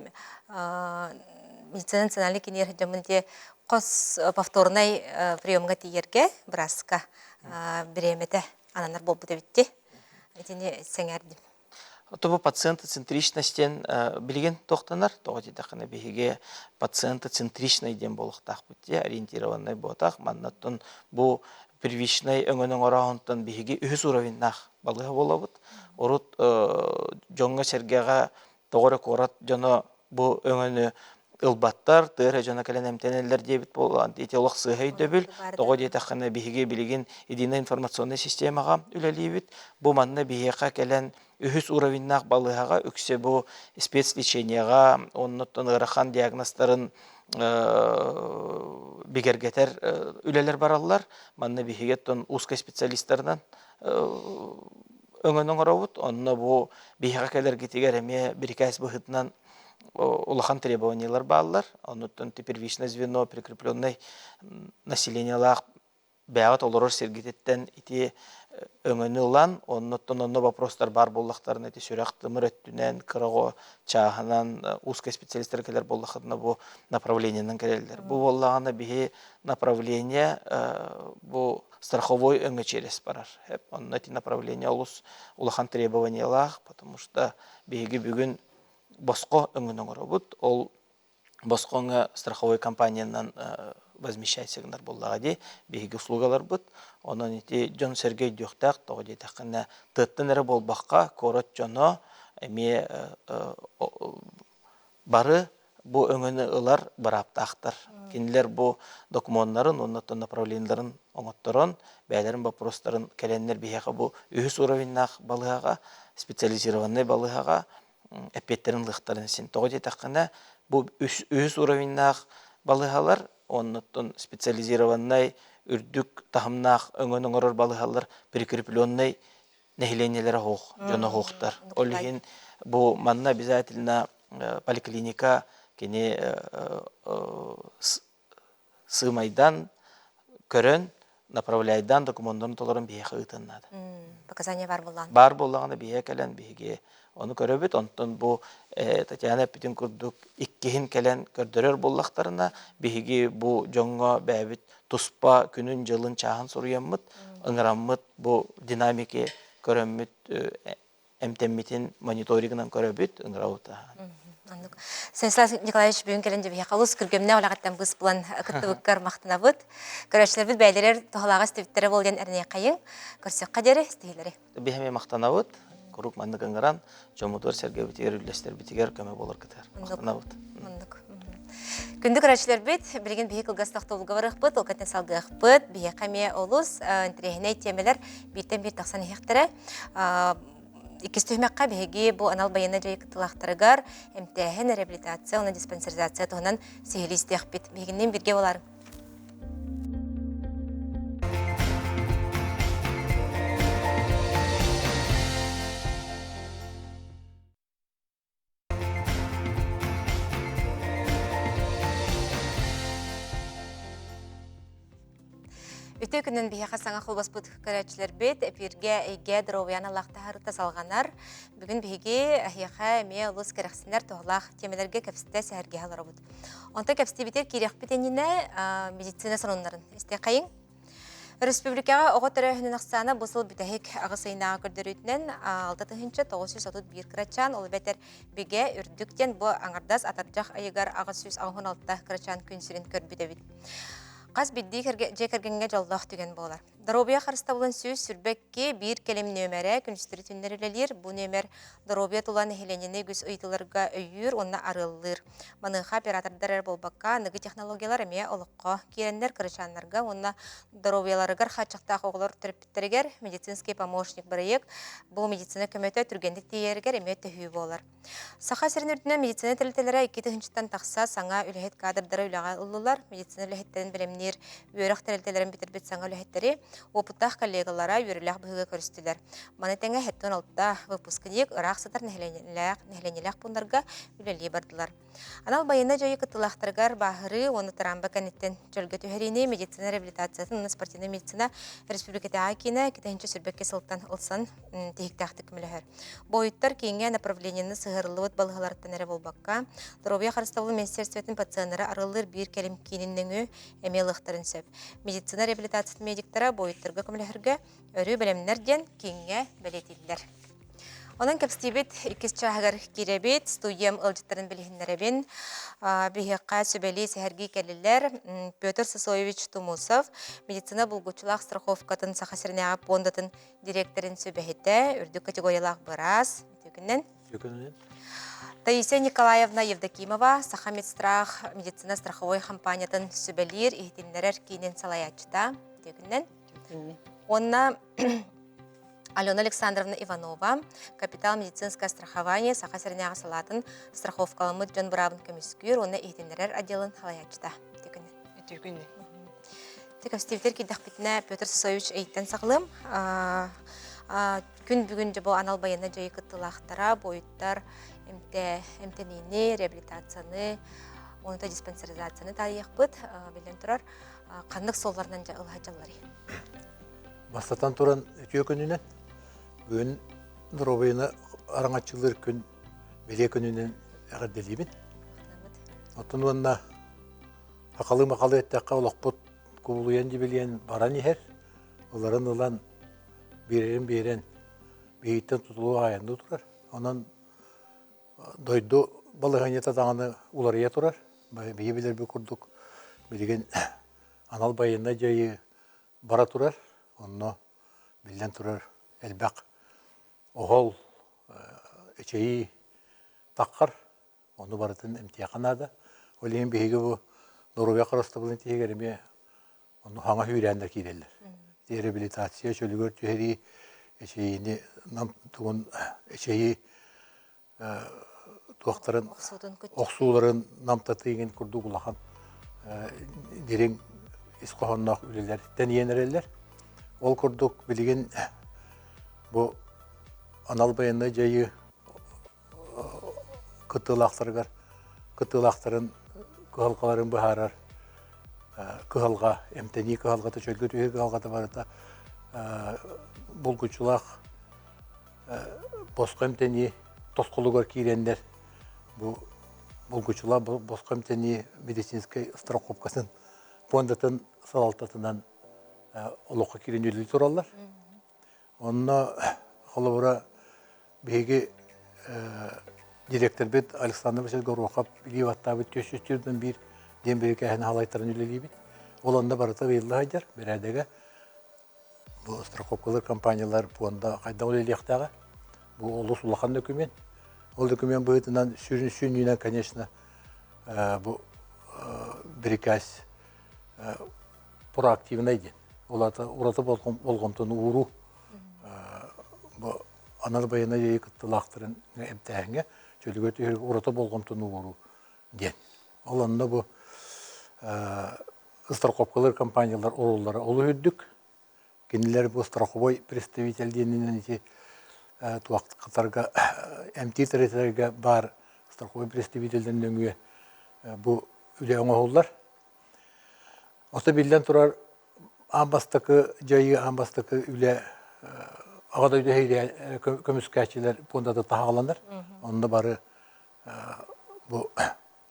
медицина национальный киниэр дьоммун те хос повторнай приемҥа тиийэргэ бырааска бириэмэтэ ананар буолбут эбитти. Итини сэҥээрдим. Тобу пациентоцентричность диэн билигин тохтонор. Тоҕо диэтэххинэ биһиги пациентоцентричный диэн буолуохтаахпыт дии, ориентированный буотах. Маннаттан бу первичный өҥөнү оҥорооһунтан биһиги үһүс уровеннаах балыыһа буолабыт. Урут дьоҥҥо-сэргэҕэ тоҕо эрэ куорат дьоно бу өҥөнү ылбаттар, тыа эрэ дьоно кэлэн эмтэнэллэр диэбит буолан, ити олох сыыһа өйдөбүл. Тоҕо диэтэххинэ, биһиги билигин единая информационнай системаҕа үлэлиибит. Бу манна биһиэхэ кэлэн үһүс уровеннаах балыыһаҕа үксэ бу спецлечениеҕа, оннуттан ыарахан диагнозтарын бигэргэтэр үлэлэр бараллар. Манна биһиги оттон узкай специалистарынан өҥөнү оҥоробут. Онно бу биһиэхэ кэлэргитигэр эмиэ бирикээс быһыытынан улахан требованиелар бааллар. Оннуттан первичное звено прикрепленный населениелаах бэйэҕит олорор сиргититтэн ити өҥөнү ылан, оннуттан онно вопростар баар буоллахтарына ити сүрэх тымыр өттүнэн, кыра оҕо чааһынан узкой специалистар кэлэр буоллахтарына бу направлениенан кэлэллэр. Бу буоллаҕына биһи направление бу страховой өҥө через барар. Онно ити направление олус улахан требованиялаах, потому что биһиги бүгүн босхо өҥөнү оҥоробут. Ол босхоҥо страховой компаниянан возмещайся гынар буоллаҕа дии биһиги услугаларбыт. Онон ити дьон-сэргэ өйдүөхтээх, тоҕо диэтэххинэ тыаттан эрэ буолбакка, куорат дьоно эмиэ бары бу өҥөнү ылар бырааптаахтар. Кинилэр бу докумуоннарын уонна направлениеларын оҥотторон, бэйэлэрин боппуруостарын кэлэннэр биһиэхэ бу үһүс уровеннаах балыыһаҕа, специализированнай балыыһаҕа эппиэттэрин ылыахтарын син. Тоҕо диэтэххинэ, бу үһүс уровеннаах балыыһалар оннуттан специализированнай үрдүк таһымнаах өҥөнү оҥорор балыыһалар прикрепленнай нэһилиэнньэлэрэ суох, дьоно суохтар. Ол иһин бу манна обязательно поликлиника кини сыымайдан көрөн, направляйдаан докумуоннарын толорон биһиэхэ ыытан наада. Показания бар буоллаҕына. Баар буоллаҕына биһиэхэ кэлэн биһиги ону көрөбүт. Онтон бу Татьяна эппитин курдук иккиһин кэлэн көрдөрөр буоллахтарына биһиги бу дьоҥҥо бэйэбит туспа күнүн-дьылын чааһын суруйаммыт, ыҥыраммыт бу динамики көрөммүт эмтэммитин мониторигынан көрөбүт, ыҥырабыт. Оннук. Станислав Николаевич бүгүн кэлэн дьэбиһиэхэ олус күргэмнээх үлэҕиттэн быыс булан кыттыбыккар махтанабыт. Көрөөччүлэрбит бэйэлэрэр туһалааҕы истибиттэрэ буол диэн эрэнэйхайыҥ. Көрсүөххэ диэри, ситиһиилэри. Биһиэхэ махтанабыт. Куруук маннык ыҥыран, дьоммутугар, сэргэбитигэр, үллэстэрбитигэр көмө буоларгытыгар махтанабыт. Оннук. Күндү көрөөччүлэрбит, билигин биһи кылгас тохтобулга барыахпыт, ол кэннэ салгыахпыт. Биһиэхэ эмиэ олус интэриэһинэй тиэмэлэр бииртэн биир тахсан иһиэхтэрэ. Иккис түһүмэххэ биһиги бу анал байыаннай дьайыы кыттыылаахтарыгар эмтээһин, реабилитация уонна диспансеризация туһунан сиһилии истиэхпит. Биһигинниин бииргэ буолаарыҥ. Үтүө күнүн биһиэхэ саҥа холбоспут көрөөччүлэрбит эпииргэ эйгэ доруобуйаны аллахтаһарыта салҕанар. Бүгүн биһиги эһиэхэ эмиэ олус кэрэхсинэр туһалаах тиэмэлэргэ кэпсэтэ сэһэргэһэ олоробут. Онтон кэпсэтиибитигэр киириэхпит иннинэ медицина сонуннарын истиэххэйиҥ. Өрөспүүбүлүкэҕэ оҕо төрөөһүнүн ахсаана бу сыл бүтэһик аҕыс ыйынааҕы көрдөрүүтүнэн 6931 кырачаан, ол эбэтэр бигэ үрдүк диэн бу аҥардас атырдьах ыйыгар 886 кырачаан күн сирин көрбүт эбит. Хас биирдии дьиэ кэргэҥҥэ дьоллоох түгэн буолар. Доруобуйа харыстабылын 122 биир кэлим нүөмэрэ күнүстэри түннэр үлэлиир. Бу нүөмэр доруобуйа тула нэһилиэнньэни үгүс ыйытыыларга өйүүр уонна арыаллыыр. Маныаха оператордар эрэ буолбакка, аныгы технологиялар эмиэ олоххо киирэннэр кырачааннарга уонна доруобуйаларыгар хааччахтаах оҕолор төрөппүттэригэр медицинский помощник бырайыак бу медицина көмөтө түргэнник тиийэригэр эмиэ төһүү буолар. Саха сирин үрдүнэн медицина тэрилтэлэрэ 2 тыһыынчаттан тахса саҥа үлэһит кадрдары үлэҕэ ыллылар. Медицина үлэһиттэрин бэлэмниир үөрэх тэрилтэлэрин бүтэрбит саҥа үлэһиттэри уопуттаах коллегалара үөрүүлээх быһыыга көрүстүлэр. Маны тэҥэ 76 выпускник ыраах сытар нэһилиэнньэлээх, нэһилиэнньэлээх пууннарга үлэлии бардылар. Анал байыаннай дьайыы кыттыылаахтарыгар бааһырыы уонна тыраамба кэнниттэн чөлгө түһэриини медицина реабилитациятын уонна спортивнай медицина республикатааҕы киинэ 2022 сылтан ылсан тиһиктээхтик көмөлөһөр. Буойуттар кииҥҥэ направлениены сыһыарыллыбыт балыыһаларыттан эрэ буолбакка, доруобуйа харыстабылын министерствотын пациеннары арыаллыыр биир кэлим киинин нөҥүө эмиэ ылыахтарын сөп. Медицина реабилитациятын медиктара буойуттарга көмөлөһөргө өрүү бэлэмнэр диэн кииҥҥэ бэлиэтииллэр. Онон кэпсэтиибит иккис чааһыгар киирэбит, студиям ыалдьыттарын билиһиннэрэбин. Биһиэхэ сүбэлии сэһэргии кэллилэр Петр Сысоевич Тумусов, медицина булгуччулаах страховкатын Саха сиринээҕи пуондатын дириэктэрин сүбэһитэ, үрдүк категориялаах быраас. Үтүөкүнэн. Үтүөкүнэн. Таисия Николаевна Евдокимова, Саха медстрах медицина страховой компаниятын сүбэлиир, иһитиннэрэр киинин салайааччыта. Үтүөкүнэн. Уонна Алена Александровна Иванова, Капитал медицинское страхование Саха сиринээҕи салаатын страховкаламмыт дьон быраабын көмүскүүр уонна иһитиннэрэр отделын салайааччыта. Үтүөкүнэн. Үтүөкүнэн. Көстүүтэр киирдэхпитинэ Петр Сысоевич ыйыттан саҕалыам. Күн бүгүн дьэ бу анал байыаннай дьайыы кыттыылаахтара, буойуттар эмтэниини, реабилитацияны, уонна диспансеризацияны таарыйыахпыт. Биллэн турар, ханнык суолларынан дьэ ылыһа дьалларый? Бастатан туран, үтүө күнүнэн. Бүгүн доруобуйаны араҥаччылыыр күн бэлиэ күнүнэн эҕэрдэлиибин. Оттон уонна сахалыы-махалыы эттэххэ олохпут кубулуйан дьибилийэн баран иһэр. Ыларын ылан, биэрэрин биэрэн, биһиттэн тутулук аайанныы турар. Онон дойду балаһыанньата даҕаны уларыйа турар. Биһи билэрбит курдук билигин анал байыаннай дьайыы бара турар. Онно биллэн турар элбэх оһол, эчэйии таххар. Ону барытын эмтиэхэ наада. Ол иһин биһиги бу доруобуйа харыстабылын тиһигэр эмиэ онно хаҥа сүүрээннэр киирэллэр. Ити реабилитация, чөлүгэр түһэрии, эчэйиини нам тугун эчэйии туохтарын охсууларын намтатыы курдук улахан дириҥ ис хоһоонноох үлэлэр тэнийэн эрэллэр. Ол курдук билигин бу анал байыаннай дьайыы кыттыылаахтарыгар кыттыылаахтарын кыһалҕаларын быһаарар кыһалҕа, эмтэнии кыһалҕата, чөлгө түһүү кыһалҕата барыта булгуччулаах босхо эмтэнии тосхолугар киирэннэр бу булгуччулаах босхо эмтэнии медицинскэй страховкатын пуондатын салалтатынан олоххо киирэн үлэлии тураллар. Онно холобура биһиги директорбит Александр Васильевич Горохов илии баттаабыт түөсүстүүрдэн биир диэн бирикээһин халайтаран үлэлиибит. Ол онно барыта ыйылла сылдьар бэрээдэгэ. Бу страховкалар компаниялар пуонда хайдах үлэлиэхтээҕэ. Бу олус улахан документ. Ол документ быһыытынан сүрүн сүнньүнэн, конечно, бу бирикээс проактивнай диэн. Ол аата ураты болҕомтону ууруу бу анал байыаннай дьайыы кыттыылаахтарын эмтээһиҥҥэ чөлүгэр түһэргэ ураты болҕомтону ууруу диэн. Ол онно бу страховкалар компаниялар оруоллара олус үрдүк. Кинилэр бу страховой представитель диэнинэн ити туохтарга эмтиир тэрилтэлэргэ баар страховой представителлэрин нөҥүө бу үлэ оҥоһуллар. Ото биллэн турар, аан бастакы дьайыы, аан бастакы үлэ Аҕа дойду көмүскээччилэр пуондата таһаҕаланар. Онно бары бу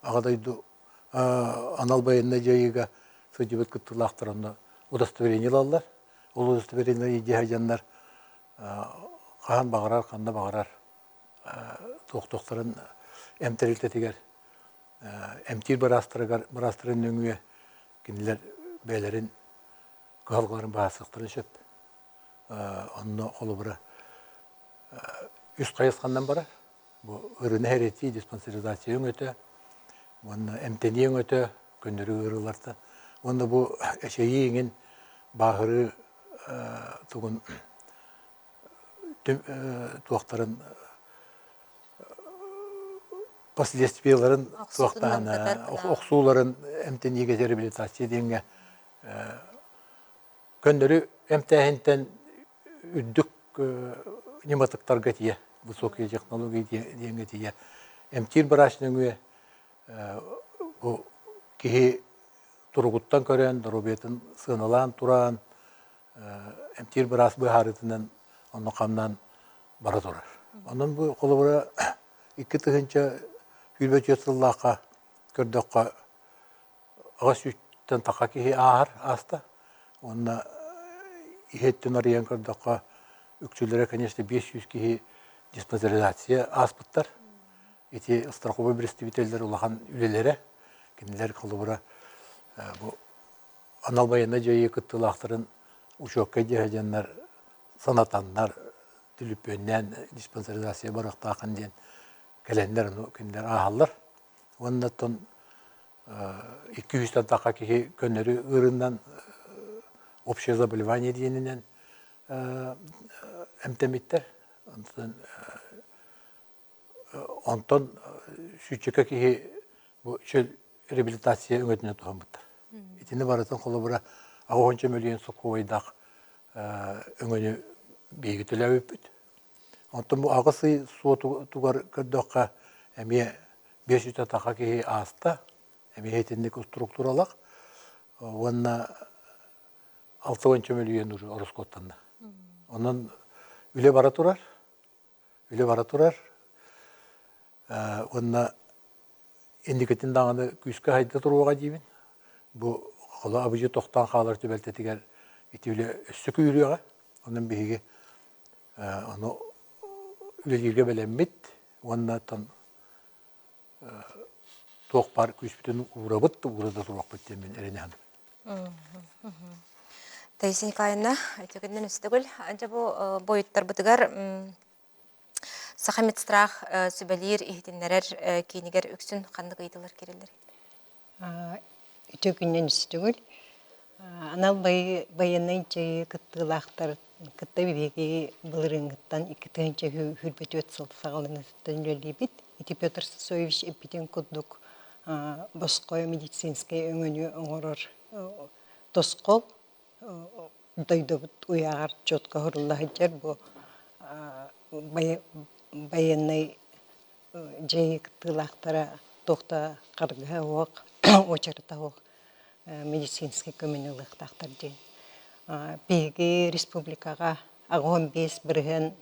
Аҕа дойду анал байыаннай дьайыыга сылдьыбыт кыттыылаахтар онно удостоверение ылаллар. Ол удостоверение илдьэ сылдьаннар хаһан баҕарар, ханна баҕарар туох-туохтарын эм тэрилтэтигэр эмтиир быраастарыгар быраастарын нөҥүө кинилэр бэйэлэрин кыһалҕаларын быһаарсыахтарын сөп. Онно холобура үс хайысханнан барар. Бу ыарыыны эрэтии, диспансеризация өҥөтө уонна эмтэнии өҥөтө, көннөрү ыарыылартан. Уонна бу эчэйии иҥин бааһырыы тугун туохтарын последствиеларын туохтаан охсууларын эмтэниигэ реабилитация диэҥҥэ көннөрү эмтээһинтэн үрдүк ньыматыктарга тиийэ высокие технологии диэҥҥэ тиийэ эмтиир быраас нөҥүө бу киһи туругуттан көрөн доруобуйатын сыаналаан туран эмтиир быраас быһаарыытынан онно хамнаан бара турар. Онон бу холобура 2024 сыллаахха көрдөххө аҕыс сүүстэн таха киһи ааһар ааста. Уонна иһиттэн арыйан көрдөххө үксүлэрэ, конечно, 500 киһи диспансеризация ааспыттар. Ити страховой представителлэр улахан үлэлэрэ. Кинилэр холобура бу анал байыаннай дьайыы кыттыылаахтарын учуокка дьаһайаннар санатаннар түлүпүөннээн диспансеризация барыахтааххын диэн кэлэннэр ону кинилэр ааһаллар. Уонна оттон 200 тахха киһи көннөрү ыырынан общее заболевание диэнинэн эмтэммиттэр. Онтон Онтон сүүччэкэ киһи бу чөл реабилитация өҥөтүнэн туһаммыттар. Итини барытын холобура аҕыс мөлүйүөн сокуобайдаах өҥөнү биһиги төлөөбүппүт. Онтон бу аҕыс ый суотугар көрдөххө эмиэ 500 таха киһи ааста, эмиэ итинник структуралаах. Уонна 60 мөлүйүөн уже ороскуоттанна. Онон үлэ бара турар. Үлэ бара турар. Уонна инникитин даҕаны күүскэ хайда туруоҕа диибин. Бу холо абыйы тохтоон хаалар түбэлтэтигэр ити үлэ өссө күүрүөҕэ. Онон биһиги ону үлэлииргэ бэлэммит уонна оттон туох баар күүспүтүн уурабыт, уура да туруохпут диэн мин эрэнэ саныыбын. Таисия Николаевна, үтүөкүннэн үстүгүл. Дьэ бу буойуттарбытыгар Саха медстрах сүбэлиир, иһитиннэрэр киинигэр үксүн ханнык ыйытыылар киирэллэр? Үтүө күннэн үстүгүл. Анал байыаннай дьайыы кыттыылаахтар кытта биһиги былырыыҥҥыттан 2024 сыл саҕаланыытыттан үлэлиибит. Ити Петр Сысоевич эппитин курдук босхо медицинскэй өҥөнү оҥорор тосхол дойдубут уйааҕар четко уһурулла сылдьар бу байыаннай дьайыы кыттыылаахтара туох да харгыһа суох, уочарата суох медицинскэй көмөнү ылыахтаахтар диэн. Биһиги республикаҕа 85%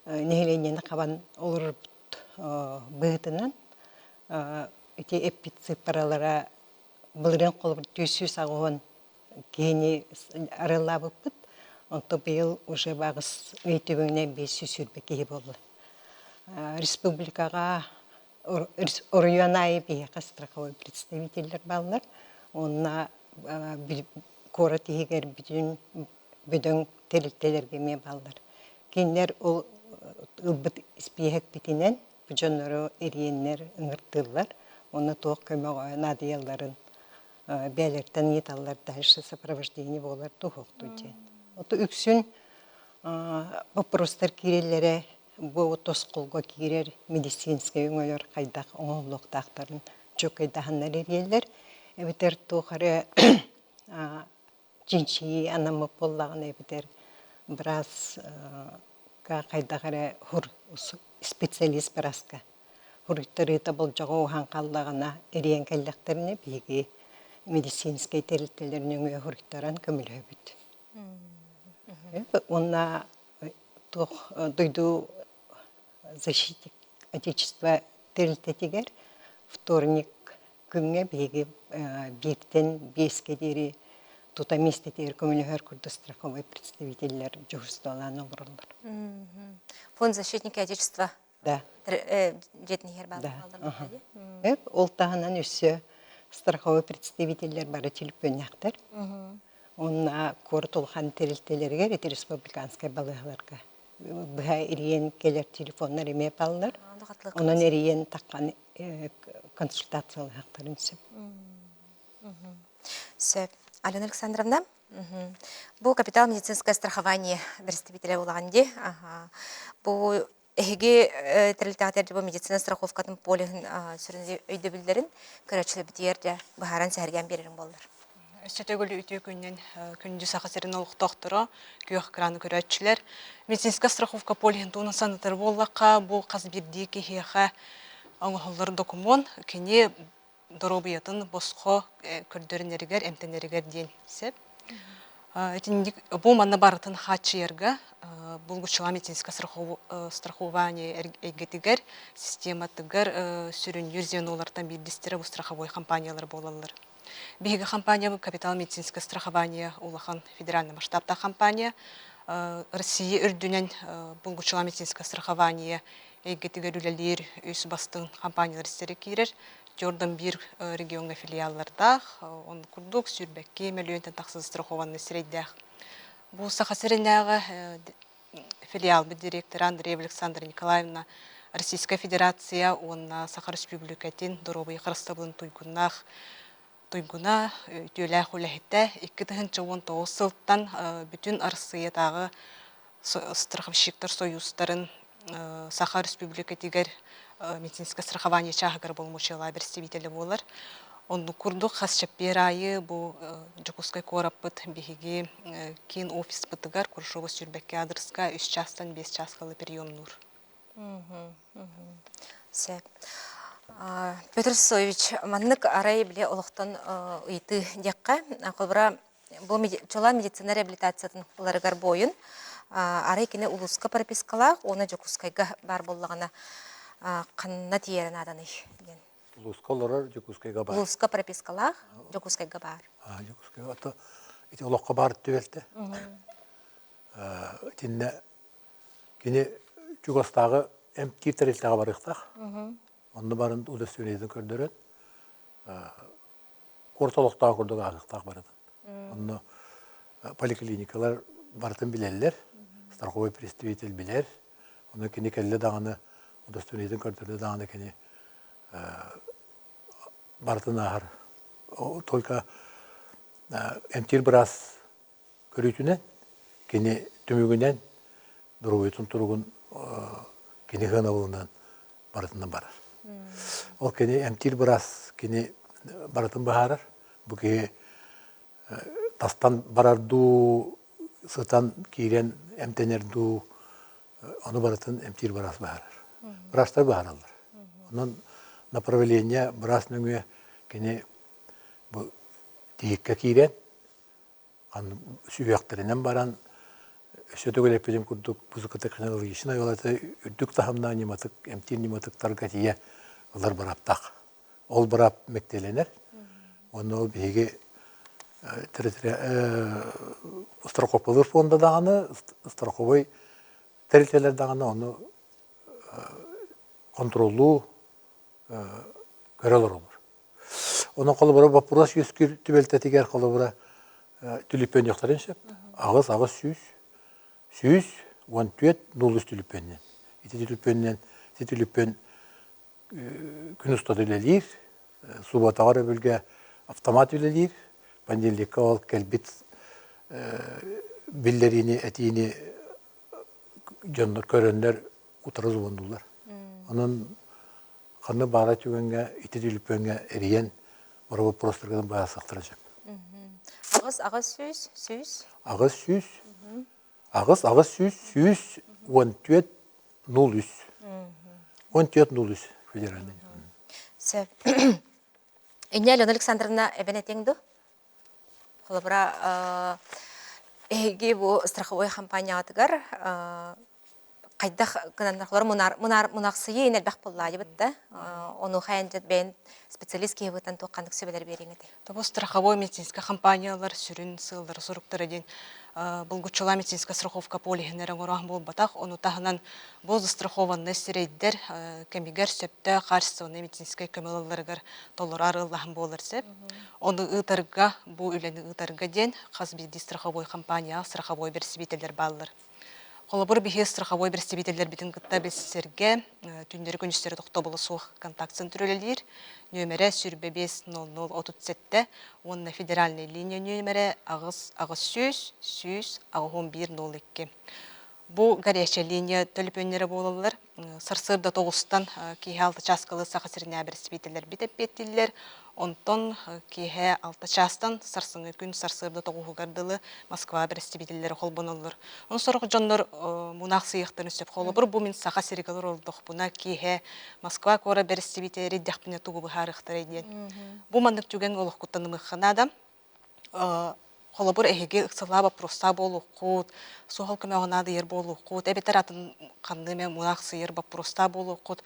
нэһилиэнньэни хабан олорорбут быһыытынан ити эппит сыыппаралара былырыын холобур 480 киһини арыаллаабыппыт. Онто быйыл уже баҕыс ый түбүгүнэн 520 киһи буолла. Республикаҕа оройуон аайы биһиэхэ страховой представителлэр бааллар. Уонна куорат иһигэр бүтүн бөдөҥ тэрилтэлэргэ эмиэ бааллар. Кинилэр ол ылбыт испииһэкпитинэн бу дьоннору эриэннэр ыҥыртыыллар уонна туох көмөҕө наадыйалларын бэйэлэриттэн ыйыталлар дальше сопровождение буолар туһуохтуу диэн. Ото үксүн боппуруостар киирэллэрэ бу тосхолго киирэр медицинскэй өҥөлөр хайдах оҥоһуллуохтаахтарын чуолкайдаһаннар эрийэллэр. Эбэтэр туох эрэ чинчийии анаммыт буоллаҕына эбэтэр бырааска хайдах эрэ специалист бырааска Уруйтарыыта болдьоҕо уһаан хааллаҕына, эрийэн кэллэхтэринэ, биһиги медицинскэй тэрилтэлэр нөҥүө уруйтаран көмөлөһөбүт. Уонна туох дойду защитник Отечества тэрилтэтигэр вторник күҥҥэ биһиги бииртэн биэскэ диэри тута миэстэтигэр көмөлөһөр курдук страховой представителлэр дьуһурстволаан олороллор. Фонд защитники Отечества Да. Дьиэтин иһэр Да. Ол таһынан өссө страховой представителлэр бары түлүппүөннээхтэр. Уонна куорат улахан тэрилтэлэригэр ити республиканскай балыыһаларга быһа эрийэн кэлэр телефоннар эмиэ бааллар. Онон эрийэн таххан консультациялаһахтарын сөп. Сөп. Алена Александровна, бу капитал медицинское страхование представителя буолаҕын дии. Бу Эһиги тэрилтэҕитигэр бу медицина страховкатын полиһын сүрүн өйдөбүллэрин көрөөччүлэрбитигэр дьэ быһааран сэһэргээн биэрэрин буоллар. Өссө төгүл үтүө күнүнэн күндү Саха сирин олохтоохторо, күөх экраны көрөөччүлэр. Медицинскэй страховка полиһын туһунан санатар буоллахха, бу хас биирдии киһиэхэ оҥоһуллар докумуон кини доруобуйатын босхо көрдөрүнэригэр, эмтэнэригэр диэн сөп. Итинник бу манна барытын хааччыйарга булгуччулаах медицинское страхование эйгэтигэр систематыгар сүрүннүүр звенолартан биирдэстэрэ бу страховой компаниялар буолаллар. Биһиги компания капитал медицинское страхование улахан федеральный масштабтаах компания. Россия үрдүнэн булгуччулаах медицинское страхование эйгэтигэр үлэлиир үс бастыҥ компаниялар истэрэ киирэр. Jordan биир региоҥҥа филиаллардаах, он курдук сүүрбэкки мөлүйүөнтэн тахса застрахованный сирэйдээх. Бу Саха сиринээҕи филиалбыт директора Андреева Александра Николаевна Российская Федерация уонна Саха Республикатын доруобуйа харыстабылын туйгуннаах туйгуна, үтүөлээх үлэһитэ 2019 сылтан бүтүн Арассыыйатааҕы страховщиктар союзтарын Саха Республикатыгар медицинское страхование чааһыгар боломуочуйалаах бэрэстэбиитэлэ буолар. Оннук курдук хас чэппиэр аайы бу Дьокуускай куораппыт биһиги киин офиспытыгар Куршова сүүрбэккэ аадырыска үс чаастан биэс чааска ыла приемнуур. Сөп. Петр Сосоевич, маннык арай били олохтон ыйытыы диэххэ, холобура, Бу чулаан медицина реабилитациятын ыларыгар буойун. Арай кини улууска пропискалаах уонна Дьокуускайга баар буоллаҕына ханна тиийэрэ нааданый диэн. Улууска олорор Дьокуускайга баар. Улууска пропискалаах Дьокуускайга баар. Дьокуускайга ото ити олоххо баар түбэлтэ. Итиннэ кини чугастааҕы эмтиир тэрилтэҕэ барыахтаах. Онно баран удостоверениетын көрдөрөн куорат олохтоох курдук ааһыахтаах барытын. Онно поликлиникалар барытын билэллэр, страховой представитель билэр. Ону кини кэллэ даҕаны, удостоверениетын көрдөрдө даҕаны кини барытын ааһар. Только эмтиир быраас көрүүтүнэн, кини түмүгүнэн, доруобуйатын туругун кини сыанабылынан барытынан барар. Ол кини эмтиир быраас кини барытын быһаарар. Бу киһи тастан барар дуу, сытан киирэн эмтэнэр дуу, ону барытын эмтиир быраас быһаарар. Быраастар быһаараллар. Онон направление быраас нөҥүө кини бу тиһиккэ киирэн сүһүөхтэринэн баран өссө төгүл эппитим курдук музыкотехнологичнай ол это үрдүк таһымнаах ньыматык эмтиир ньыматыктарга тиийэ ылар бырааптаах. Ол быраап мэктиэлэнэр. Уонна ол биһиги страховкалыыр фонда даҕаны, страховой тэрилтэлэр даҕаны ону хонтуруоллуу көрө олороллор. Онон холобура боппуруос үөскүүр түбэлтэтигэр холобура түлүпүөннүөхтэрин сөп. 8 800 114 0 түлүпүөннэн. Ити түлүпүөннэн ити түлүпүөн күн устата үлэлиир. Субуотаҕа өрөбүлгэ автомат үлэлиир. Понедельникка ол кэлбит биллэриини, этиини дьоннор көрөннөр утары звоннулар. Онон ханна баара түгэҥҥэ ити түлүпүөҥҥэ эрийэн бары боппуруостаргытын быһаарсыахтара сөп. 8 800 100 800 8 800 114 03 14 03 федеральный. Сөп. Инньэ Алена Александровна эбэн этиҥ дуу? Холобура, эһиги бу страховой компанияҕытыгар хайдах гынаннар холор мунаар мунаар мунахсыйыы ин элбэх буоллаайыбыт да онуоха эн бэйэн специалист киһи быһыытынан туох ханнык сүбэлэр биэриэҥ этэй? Тобу страховой медицинскэй компаниялар сүрүн сыаллара соруктара диэн булгуччулаах медицинскэй страховка полиһын эрэ оҥороон буолбатах, ону таһынан бу застрахованнай сирэйдэр кэмигэр сөптөөх хаачыстыбаннай медицинскэй көмө ылалларыгар толору арыаллаһан буолар сөп. Ону ыытарга, бу үлэни ыытарга диэн хас биирдии страховой компанияҕа страховой бэрэстэбиитэллэр бааллар. Холобур, биһи страховой бэрэстэбиитэллэрбитин кытта билсэргэ түүннэри-күнүстэри тохтобула суох контакт-центр үлэлиир. Нүөмэрэ 25 00 37 уонна федеральнай линия нүөмэрэ 8 800 100 81 02. Бу горячая линия төлөпүөннэрэ буолаллар. Сарсыарда тоҕустан киэһэ алта чааскалы Саха сиринээҕи бэрэстэбиитэллэрбит эппиэттииллэр. Онтон киэһэ алта чаастан сарсыҥҥы күн сарсыарда тоҕуһугар дылы Москва бэрэстэбиитэллэрэ холбоноллор. Ону сорох дьоннор мунаах сыйыахтарын сөп. Холобур, бу мин Саха сиригэр олордохпуна киэһэ Москва куорат бэрэстэбиитэлэрэ эрийдэхпинэ тугу быһаарыахтарай диэн. Бу маннык түгэн олоххуттан ымыахха наада. Холобур, эһиги ыксалаа боппуруостаа буолуоххут, суһал көмөҕө наадыйар буолуоххут, эбэтэр атын ханна эмэ мунаах сыйар боппуруостаа буолуоххут.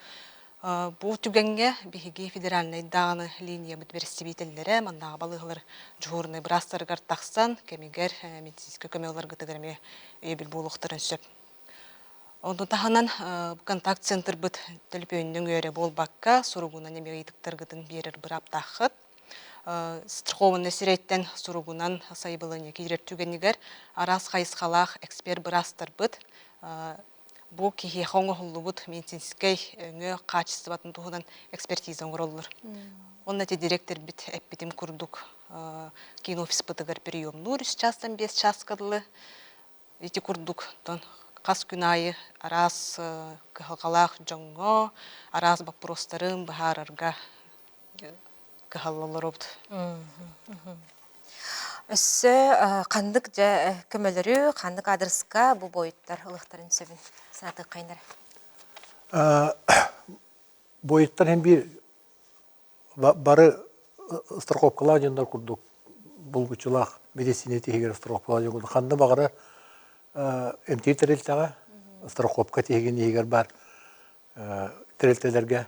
Бу түгэҥҥэ биһиги федеральнай даҕаны линиябыт бэрэстэбиитэллэрэ маннааҕы балыыһалар дьуһуурунай быраастарыгар тахсан, кэмигэр медицинскэй көмө ыларгытыгар эмиэ өйөбүл буолуохтарын сөп. Ону таһынан контакт-центрбыт төлөпүөнүнэн үөрэ буолбакка, суругунан эмиэ ыйытыктаргытын биэрэр бырааптааххыт. Страхованный сирэйтэн суругунан сайабылыанньа киирэр түгэнигэр араас хайысхалаах эксперт-быраастарбыт бу киһиэхэ оҥоһуллубут медицинскэй өҥө хаачыстыбатын туһунан экспертиза оҥороллор. Онно ити дириэктэрбит эппитим курдук киин офиспытыгар приемнуур үс чаастан биэс чааска дылы ити курдук хас күн аайы араас кыһалҕалаах дьоҥҥо араас боппуруостарын быһаарарга кыһаллаллар Өссө ханнык дьэ көмөлөрү, ханнык аадырыска бу буойуттар ылыахтарын сөбүн санатыаххайын эрэ. Буойуттар һин биир бары страховкалаах дьоннор курдук булгуччулаах. медицина тиһигэр страховка дьоҥҥун ханна баҕарар эмтиир тэрилтэҕэ страховка тиһигин иһигэр баар тэрилтэлэргэ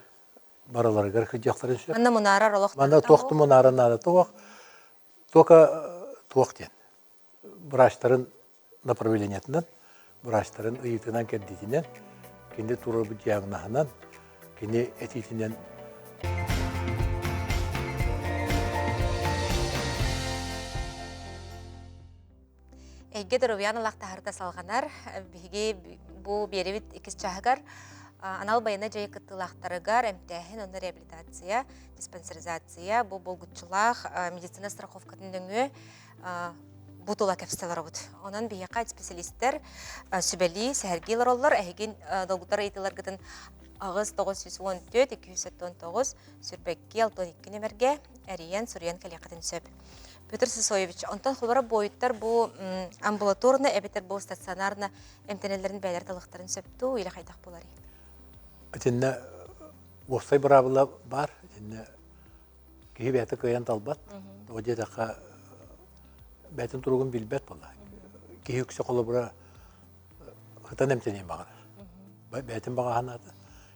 барыларыгар кырдьыахтарын сөп. Манна мунаарар олох Манна туох да мунаарар наада туох. Только туох диэн врачтарын направлениетынан, врачтарын ыйыытынан-кэрдиитинэн, кини туруорбут диагноһынан, кини этиитинэн Эйгэ доруобуйаан ылахтаһарда салҕанар. Биһиги бу биэрибит иккис чааһыгар анал байыаннай дьайыы кыттыылаахтарыгар эмтээһин уонна реабилитация, диспансеризация бу булгуччулаах медицина страховкатын нөҥүө бу тула кэпсэтэ олоробут. Онон биһиэхэ специалистэр сүбэлии, сэһэргии олороллор. Эһигин долгутар ыйытыыларгытын 8 914 279 сүрбэкки 62 нөмергэ эрийэн, суруйан кэлиэххитин сөп. Петр Сысоевич, онтон холоро буойуттар бу амбулаторно эбэтэр бу стационарно эмтэнэллэрин бэйэлэр талыхтарын сөп дуу или хайдах буоларый? Итиннэ уопсай быраабыла баар. Итиннэ киһи бэйэтэ кыайан талбат. Тоҕо диэтэххэ бэйэтин туругун билбэт буолла. Киһи үксэ холобура ытан эмтэниэн баҕарар. Бэйэтин баҕа санаата.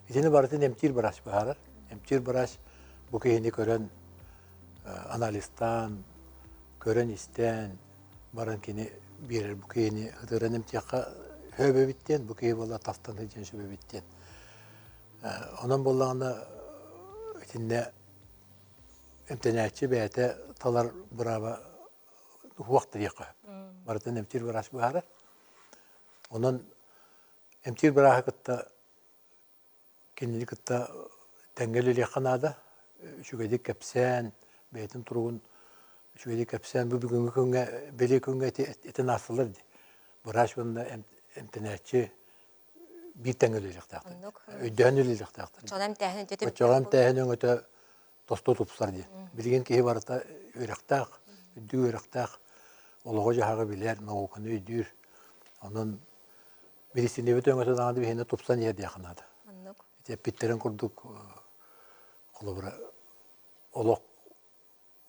Итини барытын эмтиир быраас быһаарар. Эмтиир быраас бу киһини көрөн анализтаан, көрөн-истэн баран кини биэрэр бу киһини ытыран эмтиэххэ сөбөбүт диэн, бу киһи буолла тастан сылдьан сөбөбүт диэн. Онон буоллаҕына итиннэ эмтэнээччи бэйэтэ талар бырааба уһуох диэххэ сөп. Барытын эмтиир быраас быһаарар. Онон эмтиир бырааһы кытта кинини кытта тэҥҥэ үлэлиэххэ наада. Үчүгэйдик кэпсээн, бэйэтин туругун үчүгэйдик кэпсээн, бу бүгүҥҥү күҥҥэ, бэлиэ күҥҥэ этин аастылар дии. Быраас уонна эмтэнээччи биир тэҥҥэ үлэлиэхтээхтэр. Өйдөһөн үлэлиэхтээхтэр. Оччоҕо эмтээһин өтө Оччоҕо эмтээһин өҥөтө тосту тупсар диэн. Билигин киһи барыта үөрэхтээх, үрдүк үөрэхтээх, олоҕу-дьаһаҕы билэр, науканы өйдүүр. Онон Медицинэбит өҥөтө даҕаны биһиэнэ тупсан иһэр диэххэ наада. Оннук. Ити эппиттэрин курдук холобура олох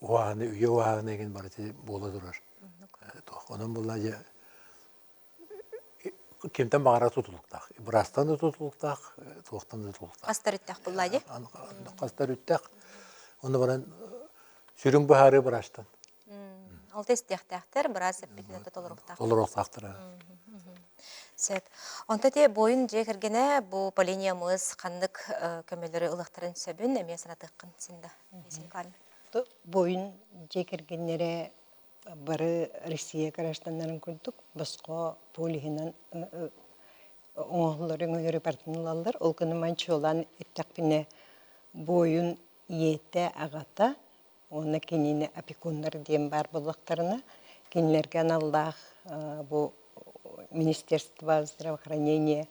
уһааһыны, үйэ уһааһына игин барыта буола турар. Оннук. Онон буолла дьэ кимтэн баҕарар тутулуктаах. Быраастан да тутулуктаах, туохтан да тутулуктаах. Хас төрүттээх булла дии? Хас төрүттээх. Онно баран сүрүн быһаарыы быраастан. Ол тестиэхтээхтэр, быраас эппитинэн толоруохтаахтар. Толоруохтаахтар. Сөп. Онто те буойун дьиэ кэргэнэ бу Полиния мыс ханнык көмөлөрү ылыахтарын сөбүн эмиэ санатыаххын син да. Буойун дьиэ кэргэннэрэ бары Россия гражданнарын курдук босхо полиһынан оҥоһуллар өҥөлөрү барытын ылаллар. Ол гынан чуолаан эттэхпинэ буойун ийэтэ, аҕата уонна кинини опекуннар диэн баар буоллахтарына, кинилэргэ аналлаах бу Министерство здравоохранения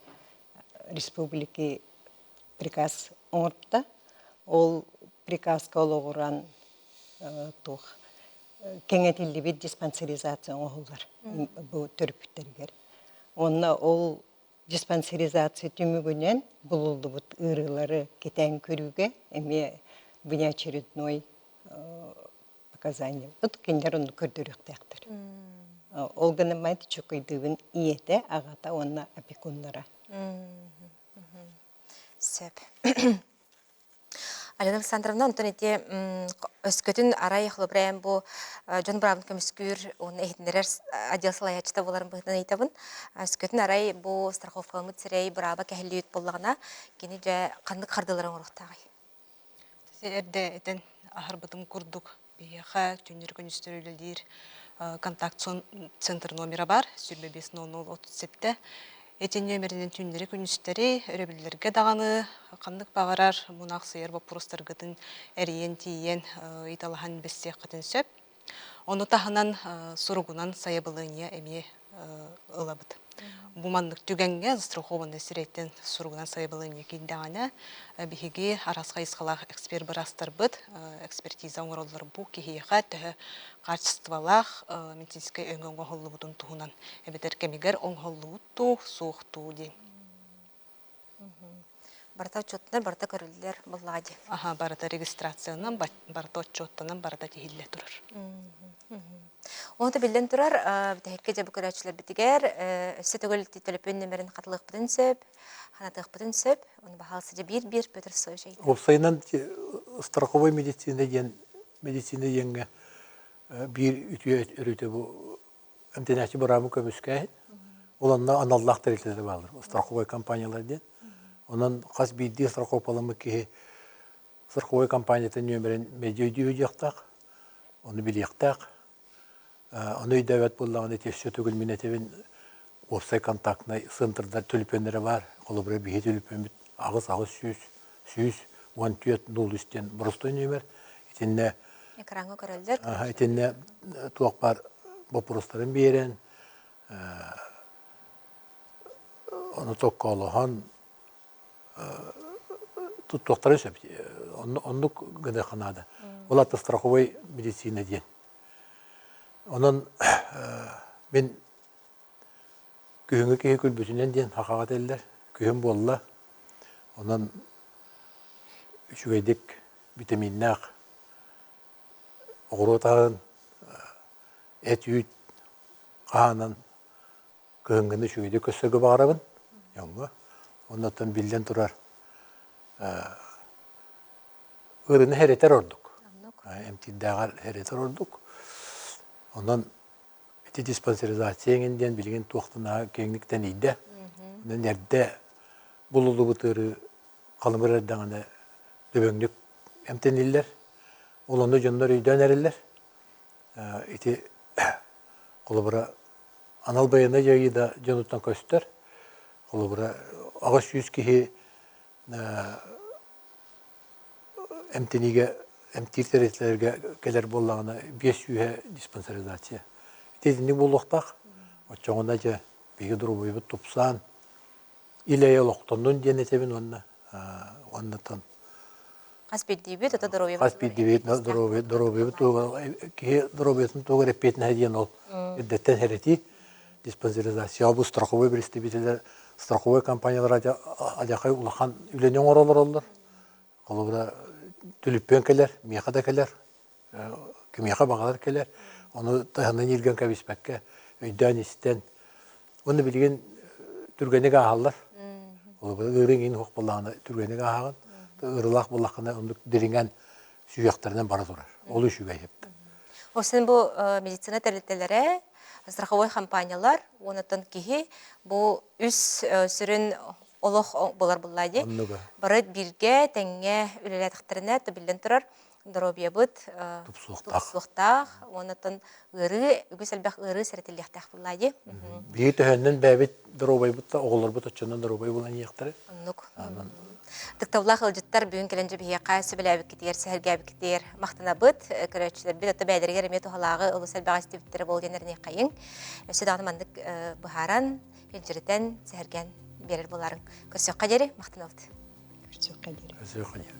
республики приказ оҥорбута. Ол приказка олоҕуран туох кэҥэтиллибит диспансеризация оҥоһуллар бу төрөппүттэригэр. Уонна ол Диспансеризация түмүгүнэн булуллубут ыарыылары кэтээн көрүүгэ эмиэ внеочередной показания. Вот кинилэр онну көрдөрүөхтээхтэр. Ол гынан баран чукуйдыыбын ийэтэ, аҕата уонна опекуннара. Сөп. Алена Александровна, онтон ити өскөтүн арай холобура бу дьон быраабын көмүскүүр уонна иһитиннэрэр отдел салайааччыта буоларын быһыытынан ыйытабын. Өскөтүн арай бу страховкаламмыт сирэй бырааба кэһиллибит буоллаҕына, кини дьэ ханнык хардыылары оҥоруохтааҕый? Эрдэ этэн аһарбытым курдук биһиэхэ түүннэри-күнүстэри үлэлиир контакт центр номера бар 25 00 37. Ити нүөмэринэн түүннэри-күнүстэри өрөбүллэргэ даҕаны ханнык баҕарар мунаахсыйар боппуруостаргытын эрийэн тиийэн ыйыталаһан билсиэххитин сөп. Ону таһынан суругунан сайабылыанньа эмиэ ылабыт. Бу маннык түгэҥҥэ застрахованный сирэйтэн суругунан сайабылыанньа киирдэҕинэ, биһиги араас хайысхалаах эксперт-быраастарбыт экспертиза оҥороллор бу киһиэхэ төһө качестволаах медицинскэй өҥө оҥоһуллубутун туһунан эбэтэр кэмигэр оҥоһуллубут дуу, суох дуу диэн. Барыта отчуоттанар, барыта көрүллэр буоллаҕа дии. Аха, барыта регистрациянан, барыта отчуоттанан, барыта тиһиллэ турар. Онто биллэн турар, бүтэһиккэ дьэ бу көрөөччүлэрбитигэр өссө төгүл төлөпүөн нөмерин хатылыахпытын сөп, ханатыахпытын сөп. Ону баһаалса дьэ биир-биир Петр Савич ыйытар. Уопсайынан страховой медицина диэн медицина диэҥҥэ биир үтүө өрүтэ бу эмтэнээччи быраабын көмүскээһин. Ол онно аналлаах тэрилтэлэр бааллар, страховой компаниялар диэн. Онон хас биирдии страховкаламмыт киһи страховой компаниятын нүөмэрин мэлдьи өйдүү сылдьыахтаах, ону билиэхтээх. Ону өйдөөбөт буоллаҕына ити өссө төгүл мин этэбин уопсай контактнай центрдар төлөпүөннэрэ баар. Холобура биһи төлөпүөммүт 88 114 03 диэн боростуой нүөмэр. Итиннэ Экраҥҥа көрөллөр. Итиннэ туох баар боппуруостарын биэрэн, ону токкоолоһон туттуохтарын сөп. Оннук гыныахха наада. Ол ата страховой медицина диэн. Онон мин күһүҥҥү киһи күлбүтүнэн диэн сахаҕа этэллэр. Күһүн буолла. Онон үчүгэйдик витаминнаах оҕуруот аһын, эт-үүт хаһаанан кыһыҥҥыны үчүгэйдик көрсөргө баҕарабын дьоҥҥо. Оннуттан биллэн турар ыарыыны хэрэтэр ордук. Эмтиирдээҕэр хэрэтэр ордук. Онон ити диспансеризация эҥин диэн билигин туох да наһаа киэҥник тэнийдэ. Онон эрдэ булуллубут ыарыы халымыр эрдэҕинэ дөбөҥнүк эмтэниллэр. Ол онно дьоннор өйдөөн эрэллэр. Ити холобура анал байыаннай дьайыы да дьонуттан көстөр. Холобура 800 киһи эмтэниигэ эмтиир тэрилтэлэргэ кэлэр буоллаҕына 500 диспансеризация. Ити итинник буолуохтаах. Оччоҕуна дьэ биһиги доруобуйабыт тупсаан, ил-эйэ олохтоннун диэн этэбин уонна уоннатан Хас биирдиибит ото доруобуйабыт хас биирдиибит доруобуйабыт киһи доруобуйатын туһугар эппиэтинэһэ диэн ол эрдэттэн хэрэтии диспансеризация бу страховой представителлэр страховой компаниялар адьахай улахан үлэни оҥоро олороллор холобура түлүппүөн кэлэр миэхэ да кэлэр кимиэхэ баҕалар кэлэр ону таһынан ииргэн кэбиспэккэ өйдөөн истэн уонна билигин түргэнник ааһаллар ыарыыҥ иин суох буоллаҕына түргэнник ааһаҕын ыарыылаах буоллаххына оннук дириҥэн сүһүөхтэринэн бара турар ол үчүгэй Ол син бу медицина тэрилтэлэрэ страховой компаниялар уоннаттан киһи бу үс сүрүн олох болар булла дии бары бииргэ тэҥҥэ үлэлээтэхтэринэ биллэн турар доруобуйабыт тупсуохтаах уоннаттан ыарыы үгүс элбэх ыарыы сэрэтиллиэхтээх буоллаа дии. Биһиги төһөннөн бэйэбит доруобайбыт да оҕолорбут оччонон доруобай буолан иһиэхтэрэ. Оннук. Тыктабылаах ыалдьыттар бүгүн кэлэн дьэ биһиэхэ сөбүлээбиккитигэр, сэһэргээбиккитигэр махтанабыт. Көрөөччүлэрбит ото бэйэлэригэр эмиэ туһалааҕы олус элбэҕи истибиттэрэ буол диэн эрниэххэйиҥ. Өссө даҕаны маннык быһааран, илдьиритэн, сэһэргээн биэрэр буолаарыҥ. Көрсүөххэ диэри махтанабыт. Көрсүөххэ диэри. Көрсүөххэ диэри.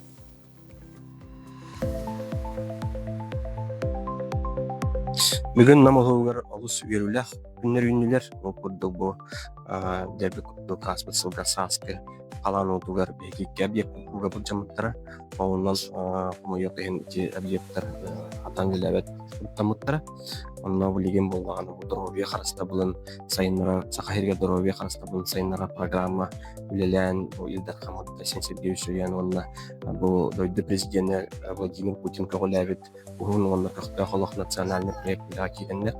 Бүгүн Нам улууһугар олус үөрүүлээх күннэр үүннүлэр. Ол курдук бу дьэрби курдук ааспыт сылга сааскы халаан уутугар биһиги икки объект ууга былдьаммыттара. Онон хомойуох иһин ити объектар хатан үлэлээбэт туттаммыттара. Онно билигин буоллаҕына бу доруобуйа харыстабылын сайыннарар Саха сиригэр доруобуйа харыстабылын сайыннарар программа үлэлээн бу Ил Дархаммыт Айсен Сергеевич өйөөн уонна бу дойду президенэ Владимир Путин көҕүлээбит уһун уонна көхтөөх олох национальный проект үлэҕэ киирэннэр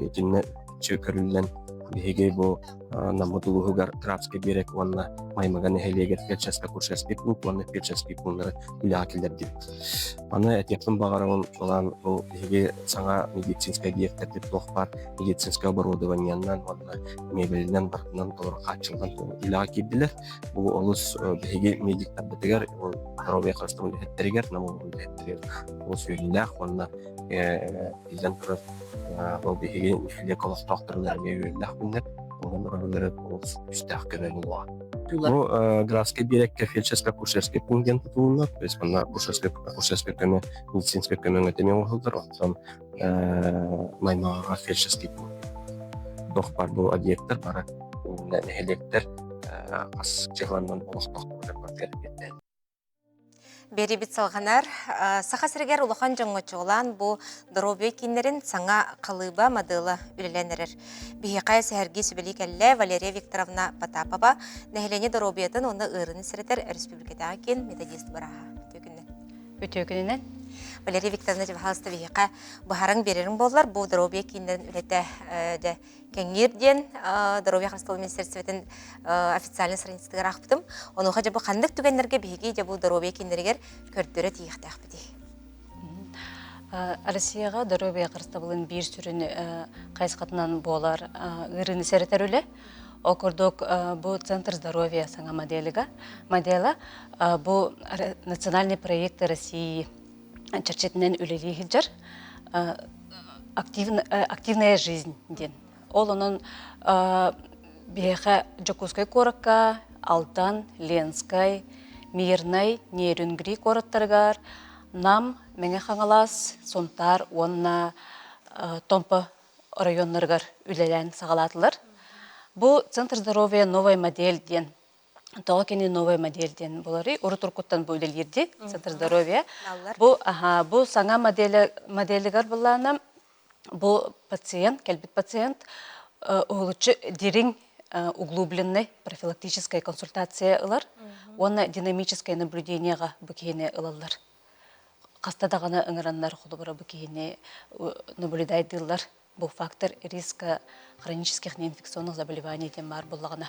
итиннэ көрүллэн биһиги бу Наммыт улууһугар Крабский берег уонна Маймага нэһилиэгэр фельдшерско-акушерский клуб уонна фельдшерский пууннары үлэҕэ киллэрдибит. Аны этиэхпин баҕарабын, чуолаан бу биһиги саҥа медицинскэй объектэрбит туох баар медицинскэй оборудованиенан уонна мебелинэн барытынан толору хааччыллан үлэҕэ киирдилэр. Бу олус биһиги медиктарбытыгар, доруобуйа харыстабыл үлэһиттэригэр, Нам улууһун үлэһиттэригэр олус үөрүүлээх уонна биллэн турар ол биһиги нэһилиэк олохтоохторугар эмиэ үөрүүлээх күннэр. Онон оройуоннары олус күүстээх көмө буолуоҕа. Бу Графский биэрэккэ фельдшерско-акушерский пункт диэн тутулунна. То есть манна акушерскай көмө, медицинскэй көмө өҥөтө эмиэ оҥоһуллар. Оттон Маймаҕаҕа фельдшерский пункт. Туох баар бу объектар бары нэһилиэктэр хас дьыаланан олохтоохторугар барытыгар эппиэттээн. Биэрибит салҕанар. Саха сиригэр улахан дьоҥҥо чуолаан бу доруобуйа кииннэрин саҥа халыыба модела үлэлээн эрэр. Биһиэхэ сэһэргии сүбэлии кэллэ Валерия Викторовна Потапова, нэһилиэнньэ доруобуйатын уонна ыарыыны сэрэтэр өрөспүүбүлүкэтээҕи киин методист бырааһа. Үтүө күнүнэн. Үтүө күнүнэн. Валерия Викторовна, пожалуйста, биһиэхэ быһааран биэрэриҥ буоллар, бу доруобуйа кииннэрин үлэтэ дьэ кэҥиир диэн Здоровье харыстабыл министерствотын официальнай страницатыгар аахпытым. Онуоха дьэ бу ханнык түгэннэргэ биһиги дьэ бу доруобуйа кииннэригэр көрдөрө тиийиэхтээхпитий? Россияҕа доруобуйа харыстабылын биир сүрүн хайысхатынан буолар ыарыыны сэрэтэр үлэ. Ол курдук бу Центр здоровья саҥа моделига модела бу национальный проект России чэрчитинэн үлэлии сылдьар активная жизнь диэн. Ол онон биһиэхэ Дьокуускай куоракка Алдан, Ленскай, Мирнэй, Нерюнгри куораттарыгар Нам, Мэҥэ Хаҥалас, Сунтаар уонна Томпо оройуоннарыгар үлэлээн саҕалаатылар. Бу Центр здоровья новая модель диэн Тоҕо кини новая модель диэн буоларый? Урут-уруккуттан бу үлэлиирди Центр здоровья. Бу аха бу саҥа модель моделигар былаана бу пациент, кэлбит пациент уһулуччу дириҥ углубленный профилактическая консультация ылар уонна динамическое наблюдениеҕа бу киһини ылаллар. Хаста даҕаны ыҥыраннар холобура бу киһини наблюдайдыыллар Бу фактор риска хронических неинфекционных заболеваний диэн баар буоллаҕына.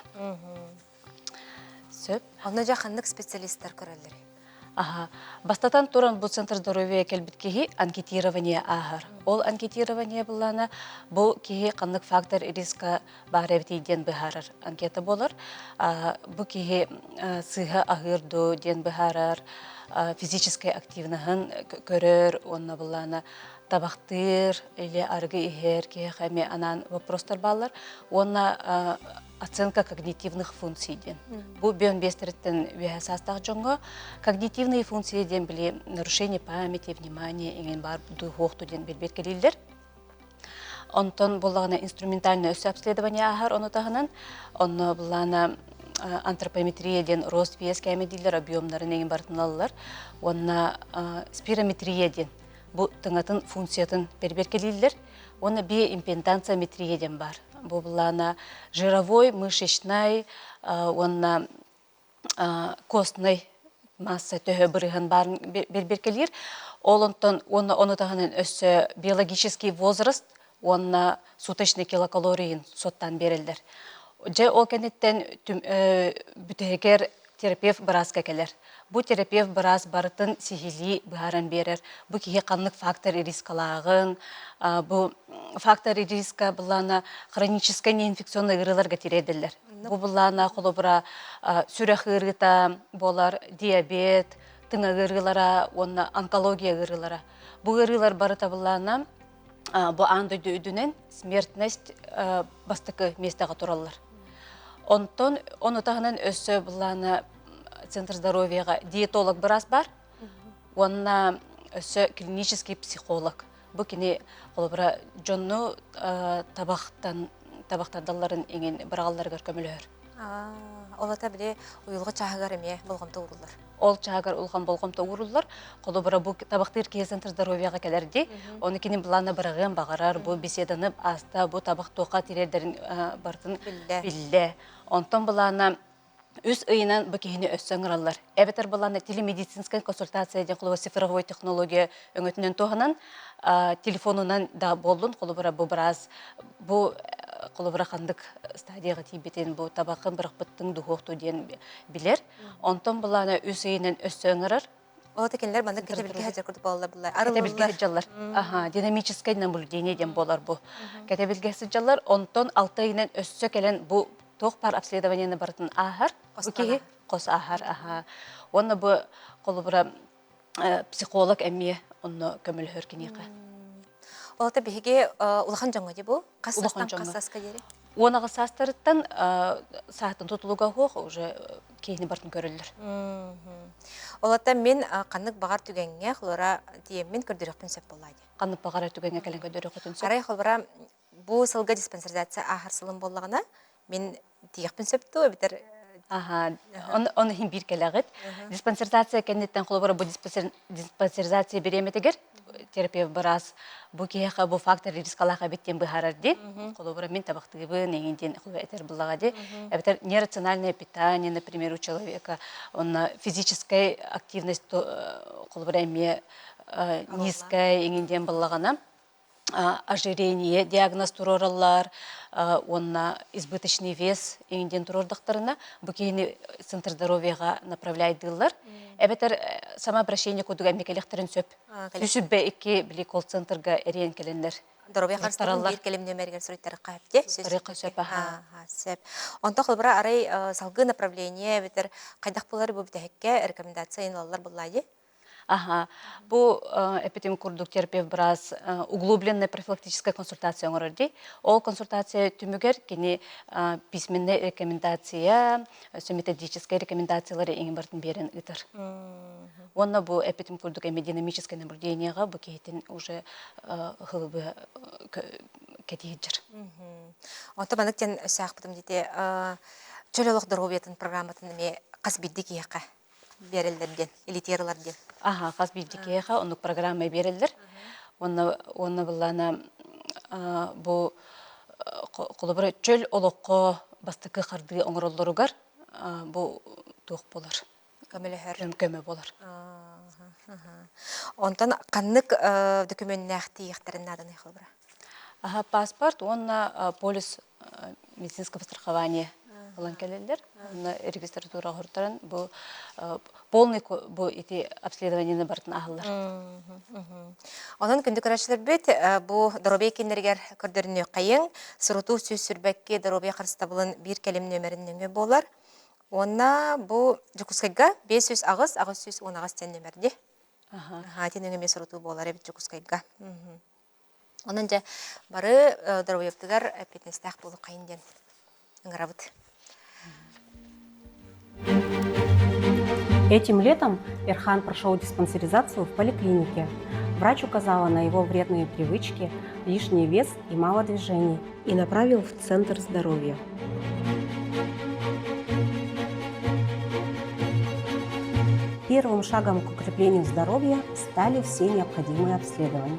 Сөп. Онно дьэ ханнык специалисттар көрөллөр? Аха. Бастатан туран бу Центр здоровья кэлбит киһи анкетирование ааһар. Ол анкетирование былаана бу киһи ханнык фактор риска баар эбитий диэн быһаарар анкета буолар. Бу киһи сыыһа аһыыр дуо диэн быһаарар, физическэй активноһын көрөр уонна былаана табахтыыр или арыгы иһэр киһиэхэ эмиэ анаан вопростар бааллар уонна оценка когнитивных функций диэн. Бу бүөн биэстэриттэн үөһэ саастаах дьоҥҥо когнитивные функции диэн били нарушение памяти, внимания иҥин баар дуохту диэн билбит кэлииллэр. Онтон буллаҕына инструментальное өссө обследование ааһар ону таһынан онно буллаана антропометрия диэн рост вес кээмэйдииллэр объемнарын эҥин барытын ылаллар уонна спирометрия диэн бу тыҥатын функциятын бэрбиэркэлииллэр уонна биоимпентациометрия диэн баар. Бу былаана жировой, мышечнай уонна костный масса төһө бырыһын баарын бэрбиэркэлиир. Ол онтон уонна ону таһынан өссө биологический возраст уонна суточный килокалорийын суоттаан биэрэллэр. Дьэ ол кэнниттэн бүтэһигэр терапевт бырааска кэлэр. Бу терапевт быраас барытын сиһилии быһааран биэрэр. Бу киһи ханнык фактор рискалааҕын, бу фактор риска былаана хроническай неинфекционный ыарыыларга тириэрдэллэр. Бу былаана холобура сүрэх ыарыыта буолар, диабет, тыҥа ыарыылара уонна онкология ыарыылара. Бу ыарыылар барыта былаана бу аан дойду үрдүнэн смертность бастакы миэстэҕэ тураллар. Онтон ону таһынан өссө былаана Центр здоровьяҕа диетолог быраас бар уонна өссө клинический психолог. Бу кини холобура дьонну табахтан табахтардалларын иҥин быраҕалларыгар көмөлөһөр. Ол ата били уйулҕа чааһыгар эмиэ болҕомто ууруллар. Ол чааһыгар улахан болҕомто ууруллар. Холобура бу табахтыыр киһи центр здоровьяҕа кэлэр дии. Ону кини былаана быраҕыан баҕарар, бу беседаны ааста, бу табах туохха тириэрдэрин барытын биллэ. Онтон былаана үс ыйынан бу киһини өссө ыҥыраллар. Эбэтэр былаана телемедицинскай консультация диэн холобура цифровой технология өҥөтүнэн туһанан телефонунан да буоллун, холобура бу быраас бу холобура ханнык стадияҕа тиийбитин, бу табахын бырахпыттыҥ дуһуохту диэн билэр. Онтон былаана үс ыйынан өссө ыҥырар. Ол кинилэр маннык кэтэбилгэ сылдьар курдук буолаллар буллар. Кэтэбилгэ сылдьаллар. Аха, динамическое наблюдение диэн буолар бу. Кэтэбилгэ сылдьаллар. Онтон алта ыйынан өссө кэлэн бу туох баар обследованиены барытын ааһар. Бу киһи хос ааһар. Аха. Уонна бу холобура психолог эмиэ онно көмөлөһөр киниэхэ. Ол биһиги улахан дьоҥҥо дии бу? Хас саастан хас сааска диэри? 18 саастарыттан саатын тутулуга суох уже киһини бартын көрөллөр. Олоттан мин ханнык баҕар түгэҥҥэ холора тиэммин көрдөрүөхпүн сөп буоллаа дии. Ханнык баҕар түгэҥҥэ кэлэн көрдөрүөххүтүн сөп. Арай холобура бу сылга диспансеризация ааһар сылым буоллаҕына мин тиийиэхпин сөп дуо эбэтэр? Аха, он иһин биир кэлэҕит. Диспансеризация кэнниттэн холобура бу диспансеризация бириэмэтигэр терапевт быраас бу киһиэхэ бу фактор рискалаах эбит диэн быһаарар дии. Холобура мин табахтыыбын эҥин диэн этэр буллаҕа дии. Эбэтэр нерациональное питание, например, у человека, онно физическая активность холобура эмиэ низкая эҥин диэн буллаҕына ожирение диагноз туруораллар уонна избыточный вес иҥин туруордахтарына бу киһини центр здоровьеҕа направляйдыыллар эбэтэр самообращение курдук эмиэ кэлиэхтэрин сөп үсүбэ икки били колл-центрга эриэн кэлэннэр Доруобуйа харыстабылын биир кэлим нүөмэригэр суруйтарыахха сөп сөп сөп онто холобура арай салгыы направление эбэтэр хайдах буолар бу бүтэһиккэ рекомендация ылаллар буоллаа Аха. Бу эпитим курдук терапевт быраас углубленная профилактическая консультация оҥорор дии. Ол консультация түмүгэр кини письменная рекомендация, методическая рекомендациялары иҥин барытын биэрэн ыытар. Уонна бу эпитим курдук эми динамическое наблюдениеҕа бу киһитин уже хылыбы кэтиһиджер. Онто маннык диэн саахпытым дите чөл олох доруобуйатын программатын эмиэ хас биирдии киһиэхэ биэрэллэр диэн, элитиерлар диэн. Аха, хас биирдии киһиэхэ оннук программа биэрэллэр. Уонна уонна былаана бу холобура чөл олоххо бастакы хардыы оҥороллоругар бу туох буолар? Көмөлөһөр. Көмө буолар. Онтон ханнык документнаах тиийиэхтэрин нааданый холобура? Аха, паспорт уонна полис медицинского страхования ылан кэлэллэр. Онно регистратура оһортаран бу полный бу ити обследованиены барытын аһаллар. Онон күндү көрөөччүлэрбит бу доруобуйа кииннэригэр көрдөрүнүөххэйиҥ. Сурутуу сүүс сүрбэкки доруобуйа харыстабылын биир кэлим нүөмэрин нөҥүө буолар. Уонна бу Дьокуускайга 508 818 диэн нүөмэрди. Аха, ити нөҥүө сурутуу буолар эбит Дьокуускайга. Онон дьэ бары доруобуйабытыгар эппиэтинэстээх буолуоххайын диэн ыҥырабыт. Этим летом Эрхан прошел диспансеризацию в поликлинике. Врач указала на его вредные привычки, лишний вес и мало движений. И направил в Центр здоровья. Первым шагом к укреплению здоровья стали все необходимые обследования.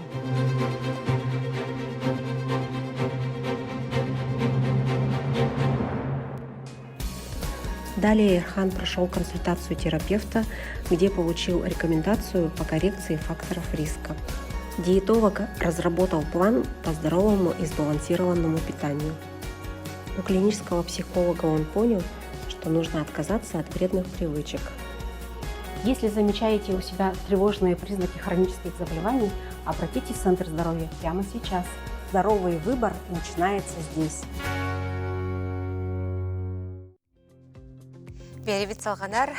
Далее Ирхан прошел консультацию терапевта, где получил рекомендацию по коррекции факторов риска. Диетолог разработал план по здоровому и сбалансированному питанию. У клинического психолога он понял, что нужно отказаться от вредных привычек. Если замечаете у себя тревожные признаки хронических заболеваний, обратитесь в Центр здоровья прямо сейчас. Здоровый выбор начинается здесь. Биэрибит салҕанар.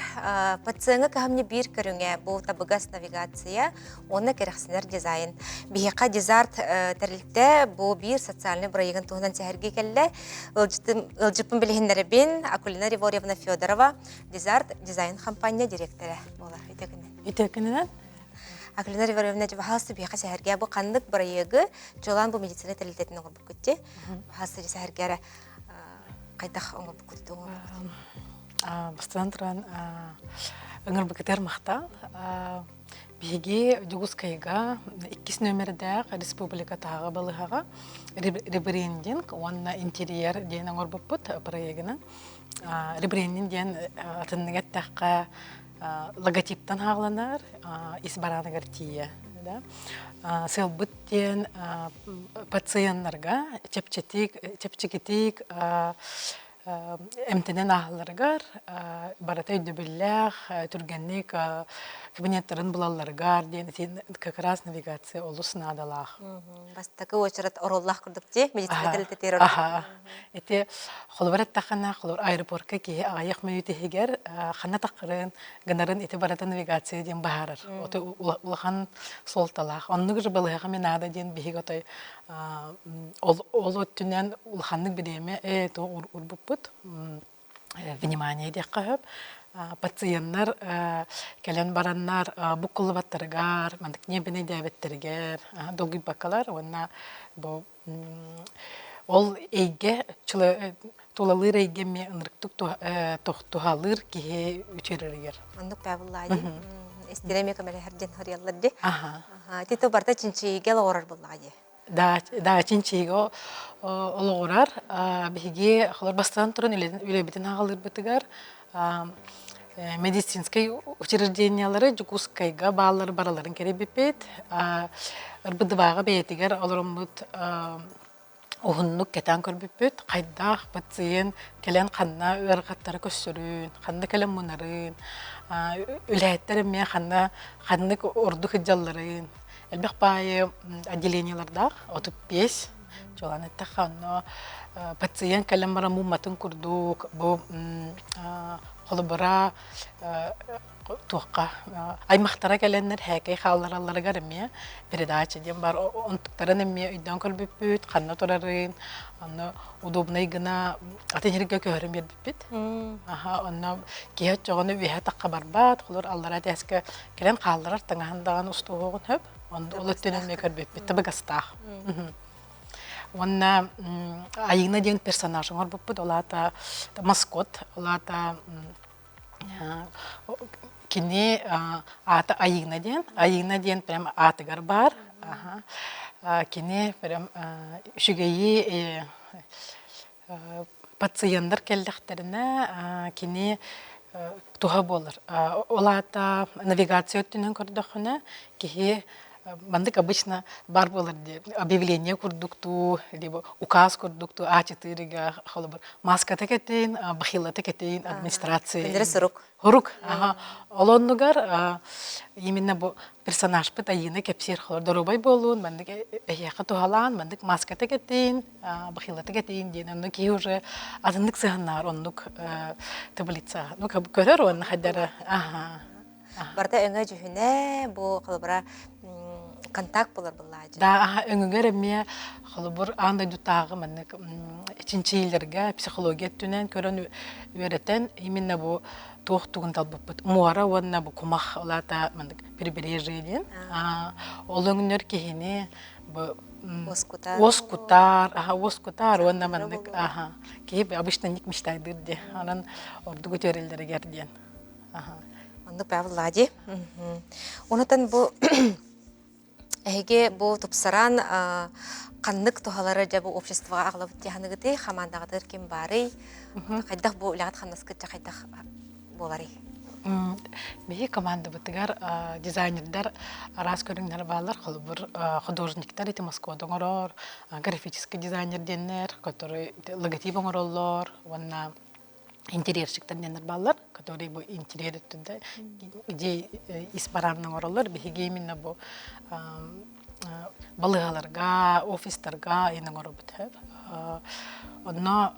Пациеҥҥа кыһамньы биир көрүҥэ бу табыгас навигация уонна кэрэхсэнэр дизайн. Биһиэхэ Дизарт тэрилтэ бу биир социальнай бырайыагын туһунан сэһэргии кэллэ. Ыалдьыппын билиһиннэрэбин Акулина Реворьевна Федорова, Дизарт дизайн хампаанньа дириэктэрэ буолар. Үтө күнүнэн. Үтө күнүнэн. Акулина Реворьевна, баһаалыста биһиэхэ сэһэргээ бу ханнык бырайыагы чуолаан бу медицина тэрилтэтин оҥорбуккут дии. Баһаалыста сэһэргээ эрэ хайдах оҥорбуккут оҥорбуккут? Бастатан туран ыҥырбыкытыгар махтал. Биһиги Дьокуускайга иккис нүөмэрдээх республикатааҕы балыыһаҕа ребрендинг уонна интерьер диэн оҥорбуппут проегынан. Ребрендинг диэн атыннык эттэххэ логотиптан хааланар ис барааныгар тиийэ. Сыалбыт диэн пациеннарга чэпчэтик, чэпчэкитик эмтэнэн ааһалларыгар барыта өйдөбүллээх, түргэнник кабинеттарын булалларыгар диэн как раз навигация олус наадалаах. Бастакы уочарат оруоллаах курдук дии, медицина тэрилтэтигэр Аха. Ити холобур эттэххинэ, холобур аэропортка киһи аҕыйах мүнүүт иһигэр ханна таххарын гынарын ити барыта навигация диэн быһаарар. Ото улахан суолталаах. Оннук же балыһаҕа мен наада диэн биһиги отой ол ол өттүнэн улаханнык бириэмэ урбуппут внимание диэххэ сөп. Пациеннар кэлэн бараннар буккуллубаттарыгар, маннык ньиэбинэй дээбэттэригэр долгуйбаккалар уонна бу. Ол эйгэ тулалыыр эйгэ эмиэ ынырыктык туһалыыр киһи үтүөрэригэр. Оннук баа дии. Истэрэ эмиэ көмөлөһөр диэн хоруйаллар дии. Ити то барыта чинчийиигэ олоҕурар буоллаҕа дии. Да, да чинчийиигэ олоҕурар. Биһиги холор бастатан туран үлэбитин аҕалыырбытыгар медицинскэй учреждениялары Дьокуускайга бааллар бараларын кэрийбиппит. РБДВ-ҕа бэйэтигэр олороммут уһуннук кэтээн көрбүппүт. Хайдах пациент кэлэн ханна ыарахаттары көрсөрүн, ханна кэлэн мунарын, үлэһиттэр эмиэ ханна ханнык ордук сылдьалларын. Элбэх баайы отделениелардаах, 35 чуолаан эттэххэ, онно пациент кэлэн баран мумматын курдук бу холобура туохха аймахтара кэлэннэр һээкэй хаалларалларыгар эмиэ передача диэн бар онтуктарын эмиэ өйдөөн көрбүппүт ханна турарын онно удобнай гына атын сиргэ көһөрөн биэрбиппит аха онно киһи оччоҕуна үөһэ тахха барбат холор аллара тээскэ кэлэн хаалларар таҥаһын даҕаны устуоҕун хөп ол өттүнэн эмиэ көрбүппүт табыгастаах уонна Айыына диэн персонаж оҥорбуппут ол аата маскот ол аата Кини аата Айыына диэн. Айыына диэн прям аатыгар баар. Кини прям үчүгэйи пациеннар кэллэхтэринэ кини туһа буолар. Ол аата навигация өттүнэн көрдөххүнэ киһи маннык обычно бар буолар дии объявление курдуктуу либо указ курдуктуу аачытыырыга холобур маската кэтин бахилата кэтин администрация Күндөрө сурук. Хурук. Аха. Ол оннугар именно бу персонажпыт Айыына кэпсиир холор доруобай буолуун, маннык эһиэхэ туһалаан, маннык маската кэтин, бахилата кэтин диэн онно киһи уже атыннык сыһаннаар оннук таблица. Ну көрөр уонна хайдара. Аха. Барыта өҥө-дьүһүнэ бу холобура контакт буолар буоллаҕа Да, өҥүгэр эмиэ холобур аан дойдутааҕы маннык чинчийиилэргэ психология өттүнэн көрөн үөрэтэн именно бу туох тугун талбыппыт муора уонна бу кумах ол аата маннык прибрежье диэн ол өҥнөр киһини бу уоскутар аха уоскутар уонна маннык аха киһи обычно ник мечтайдыыр диye онон ордук үтүөрэллэригэр диэн Оннук Павел Лади. Онутан бу эһиги бу тупсаран ханнык туһалары дьэ бу обществоҕа аҕалабыт дии хамаандаҕытыгар ким баарый? Хайдах бу үлэҕит хамнаскыт хайдах буоларый? Биһи командабытыгар дизайнердар араас көрүҥнэр бааллар. Холобур, художниктар ити Москвада оҥорор, графический дизайнер диэннэр, который логотип оҥороллор уонна интерьерщиктар диэннэр бааллар, которые бу интерьер өттүндэ где ис бараанна оҥороллор. Биһиги именно бу балыыһаларга, офистарга ин оҥоробут. Онно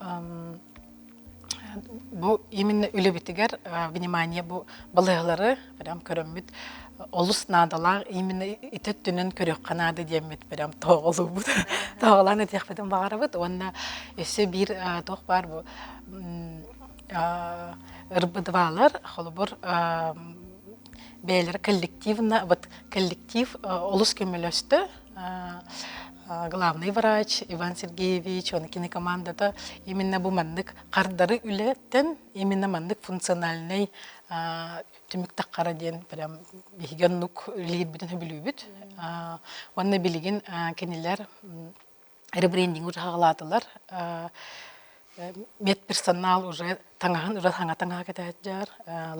бу именно үлэбитигэр внимание бу балыыһалары прям көрөммүт олус наадалаах именно ити өттүнэн көрүөххэ наада диэммит прям тоҕолуубут тоҕолоон этиэхпитин баҕарабыт уонна өссө биир туох баар бу РБДВалар холобур бэйэлэрэ коллективно вот коллектив олус көмөлөстө главный врач Иван Сергеевич уонна кини командата именно бу маннык хардары үлэттэн именно маннык функциональный түмүк таххара диэн прям биһиги оннук үлэлиирбитин сөбүлүүбүт уонна билигин кинилэр ребрендинг уже хаҕалаатылар. Медперсонал уже таҥаһын уже саҥа таҥаһа кэтэһэддьэр,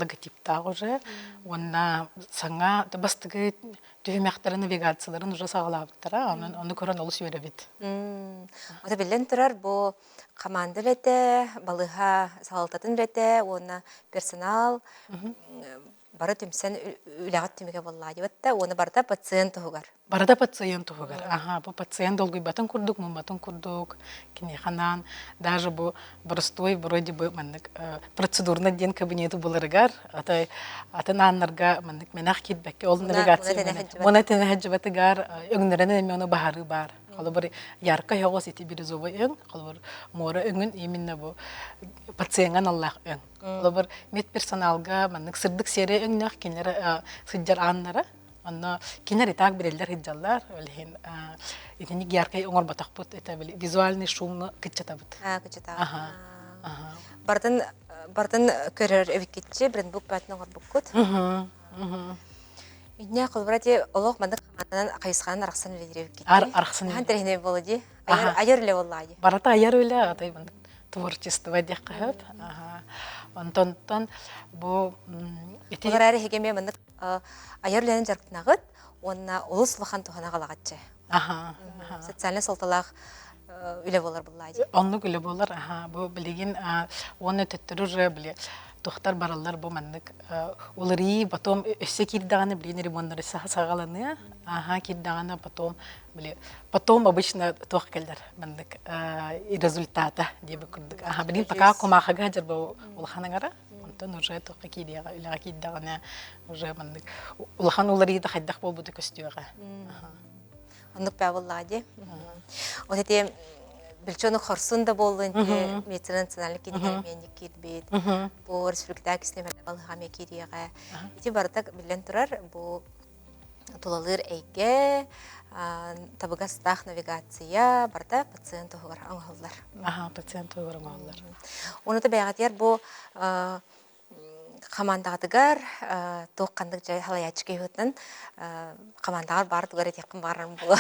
логотиптаах уже. Уонна саҥа бастакы түһүмэхтэрин навигацияларын уже саҕалаабыттара. Онон ону көрөн олус үөрэбит. Ото биллэн турар, бу команда үлэтэ, балыыһа салалтатын үлэтэ уонна персонал бары түмсэн үлэҕит түмүгэ буоллаа диэбэт уонна барыта пациент туһугар. Барыта пациент туһугар. Аха, бу пациент долгуйбатын курдук, мумматын курдук, киниэхэ анаан даже бу боростуой вроде бы маннык процедурно диэн кабинеты буларыгар, аты атын ааннарга маннык мэнэх киирбэккэ ол навигация муна тэнэ сылдьыбатыгар өҥнөрөн эмиэ ону баһарыы баар. Холобур, ярко оҕус ити бирюзовый өҥ, холобур, муора өҥүн именно бу пациеҥҥа аналлаах өҥ. Холобур, медперсоналга маннык сырдык сиэрэй өҥнөөх кинилэр сылдьар ааннара. Онно кинилэр и так билэллэр сылдьаллар. Ол иһин итинник яркай оҥорботохпут. Это визуальный шум кыччатабыт. А, кыччатабыт. Ага. Бартын бартын көрөр эбиккитчи брендбук баатын оҥорбуккут. Инне холбура ти олох маннык хамаананан хайысханан арахсан үлэлиир эбиккит. Арахсан. Хаан тэрээһинэ буолла дии. Айар айар үлэ буолла дии. Барата айар үлэ, атай маннык творчество диэххэ сөп. Онтонтон бу ити Ол эрээри эһиги эмиэ маннык айар үлэнэн дьарыктанаҕыт уонна олус улахан туһана аҕалаҕытчы. Социальнай суолталаах үлэ буолар буллаа дии. Оннук үлэ буолар. Аха, бу билигин уонна төттөрү уже били тухтар бараллар бу маннык уларыы потом өссө киирдэҕинэ билигин ремоннары саҕаланыа. Аха, киирдэҕинэ потом били потом обычно туох кэлэр маннык результата диэбит курдук. Аха, билигин пока кумаахыга дьарба улахан аҥара. Онтон уже туохха киириэҕэ, үлэҕэ киирдэҕинэ уже маннык улахан уларыйыыта хайдах буолбута көстүөҕэ. Оннук баа буоллаҕа дии. Вот эти Бельчону хорсун да буоллун медицина национальный кинигэ эмиэ киирбит. Бу республикатааҕы кисинэмэ балыһа эмиэ киириэҕэ. Ити барыта биллэн турар бу тулалыыр эйгэ, табыгастаах навигация барыта пациент туһугар оҥоһуллар. Аха, пациент туһугар оҥоһуллар. Уну да бэйэҕитигэр бу хамаандаҕытыгар туох ханнык дьай халайааччы киһитин хамаандаҕар баар тугар этиэххин баҕарарым буолуо.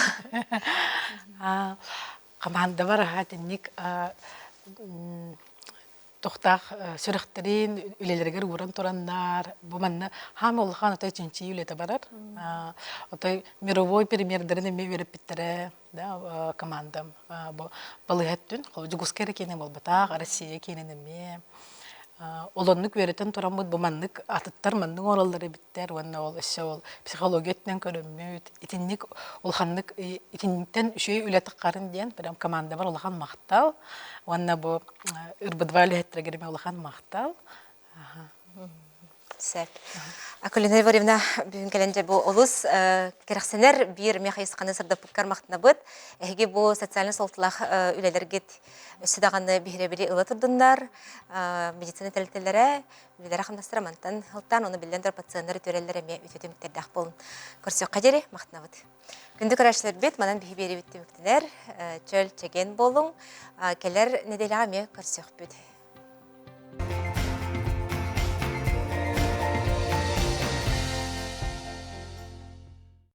Хамаандабар аха итинник тохтаах сүрэхтэрин үлэлэригэр ууран тураннар, бу манна хаама улахан отой чинчийии үлэтэ барар. Отой мировой премьердэрин эмиэ үөрэппиттэрэ да командам бу балыыһа өттүн Дьокуускай эрэ киэнэ буолбатах, Россия киэнин эмиэ олоннук үөрэтэн тураммыт бу маннык атыттар маннык оҥороллор эбиттэр уонна ол өссө ол психология өттүнэн көрөммүт итинник улаханнык итинтэн үчүгэй үлэ таххарын диэн прям командабар улахан махтал уонна бу ырбыдва үлэһиттэригэр эмиэ улахан махтал. Сөп. Акулина Егоровна бүгүн кэлэн дьэ бу олус кэрэхсэнэр биир эмиэ хайысханы сырдаппыккар махтанабыт. Эһиги бу социальнай суолталаах үлэлэргит өссө даҕаны биһирэбили ыла турдуннар. Медицина тэрилтэлэрэ үлэлэрэ-хамнастара мантан сылтаан, ону биллэн турар пациеннар үтүөрэллэр эмиэ үтүө түмүктэрдээх буолун. Көрсүөххэ диэри махтанабыт. Күндү көрөөччүлэрбит, манан биһи биэриибит түмүктэнэр. Чөл чэгиэн буолуҥ. Кэлэр нэдиэлэҕэ эмиэ көрсүөхпүт.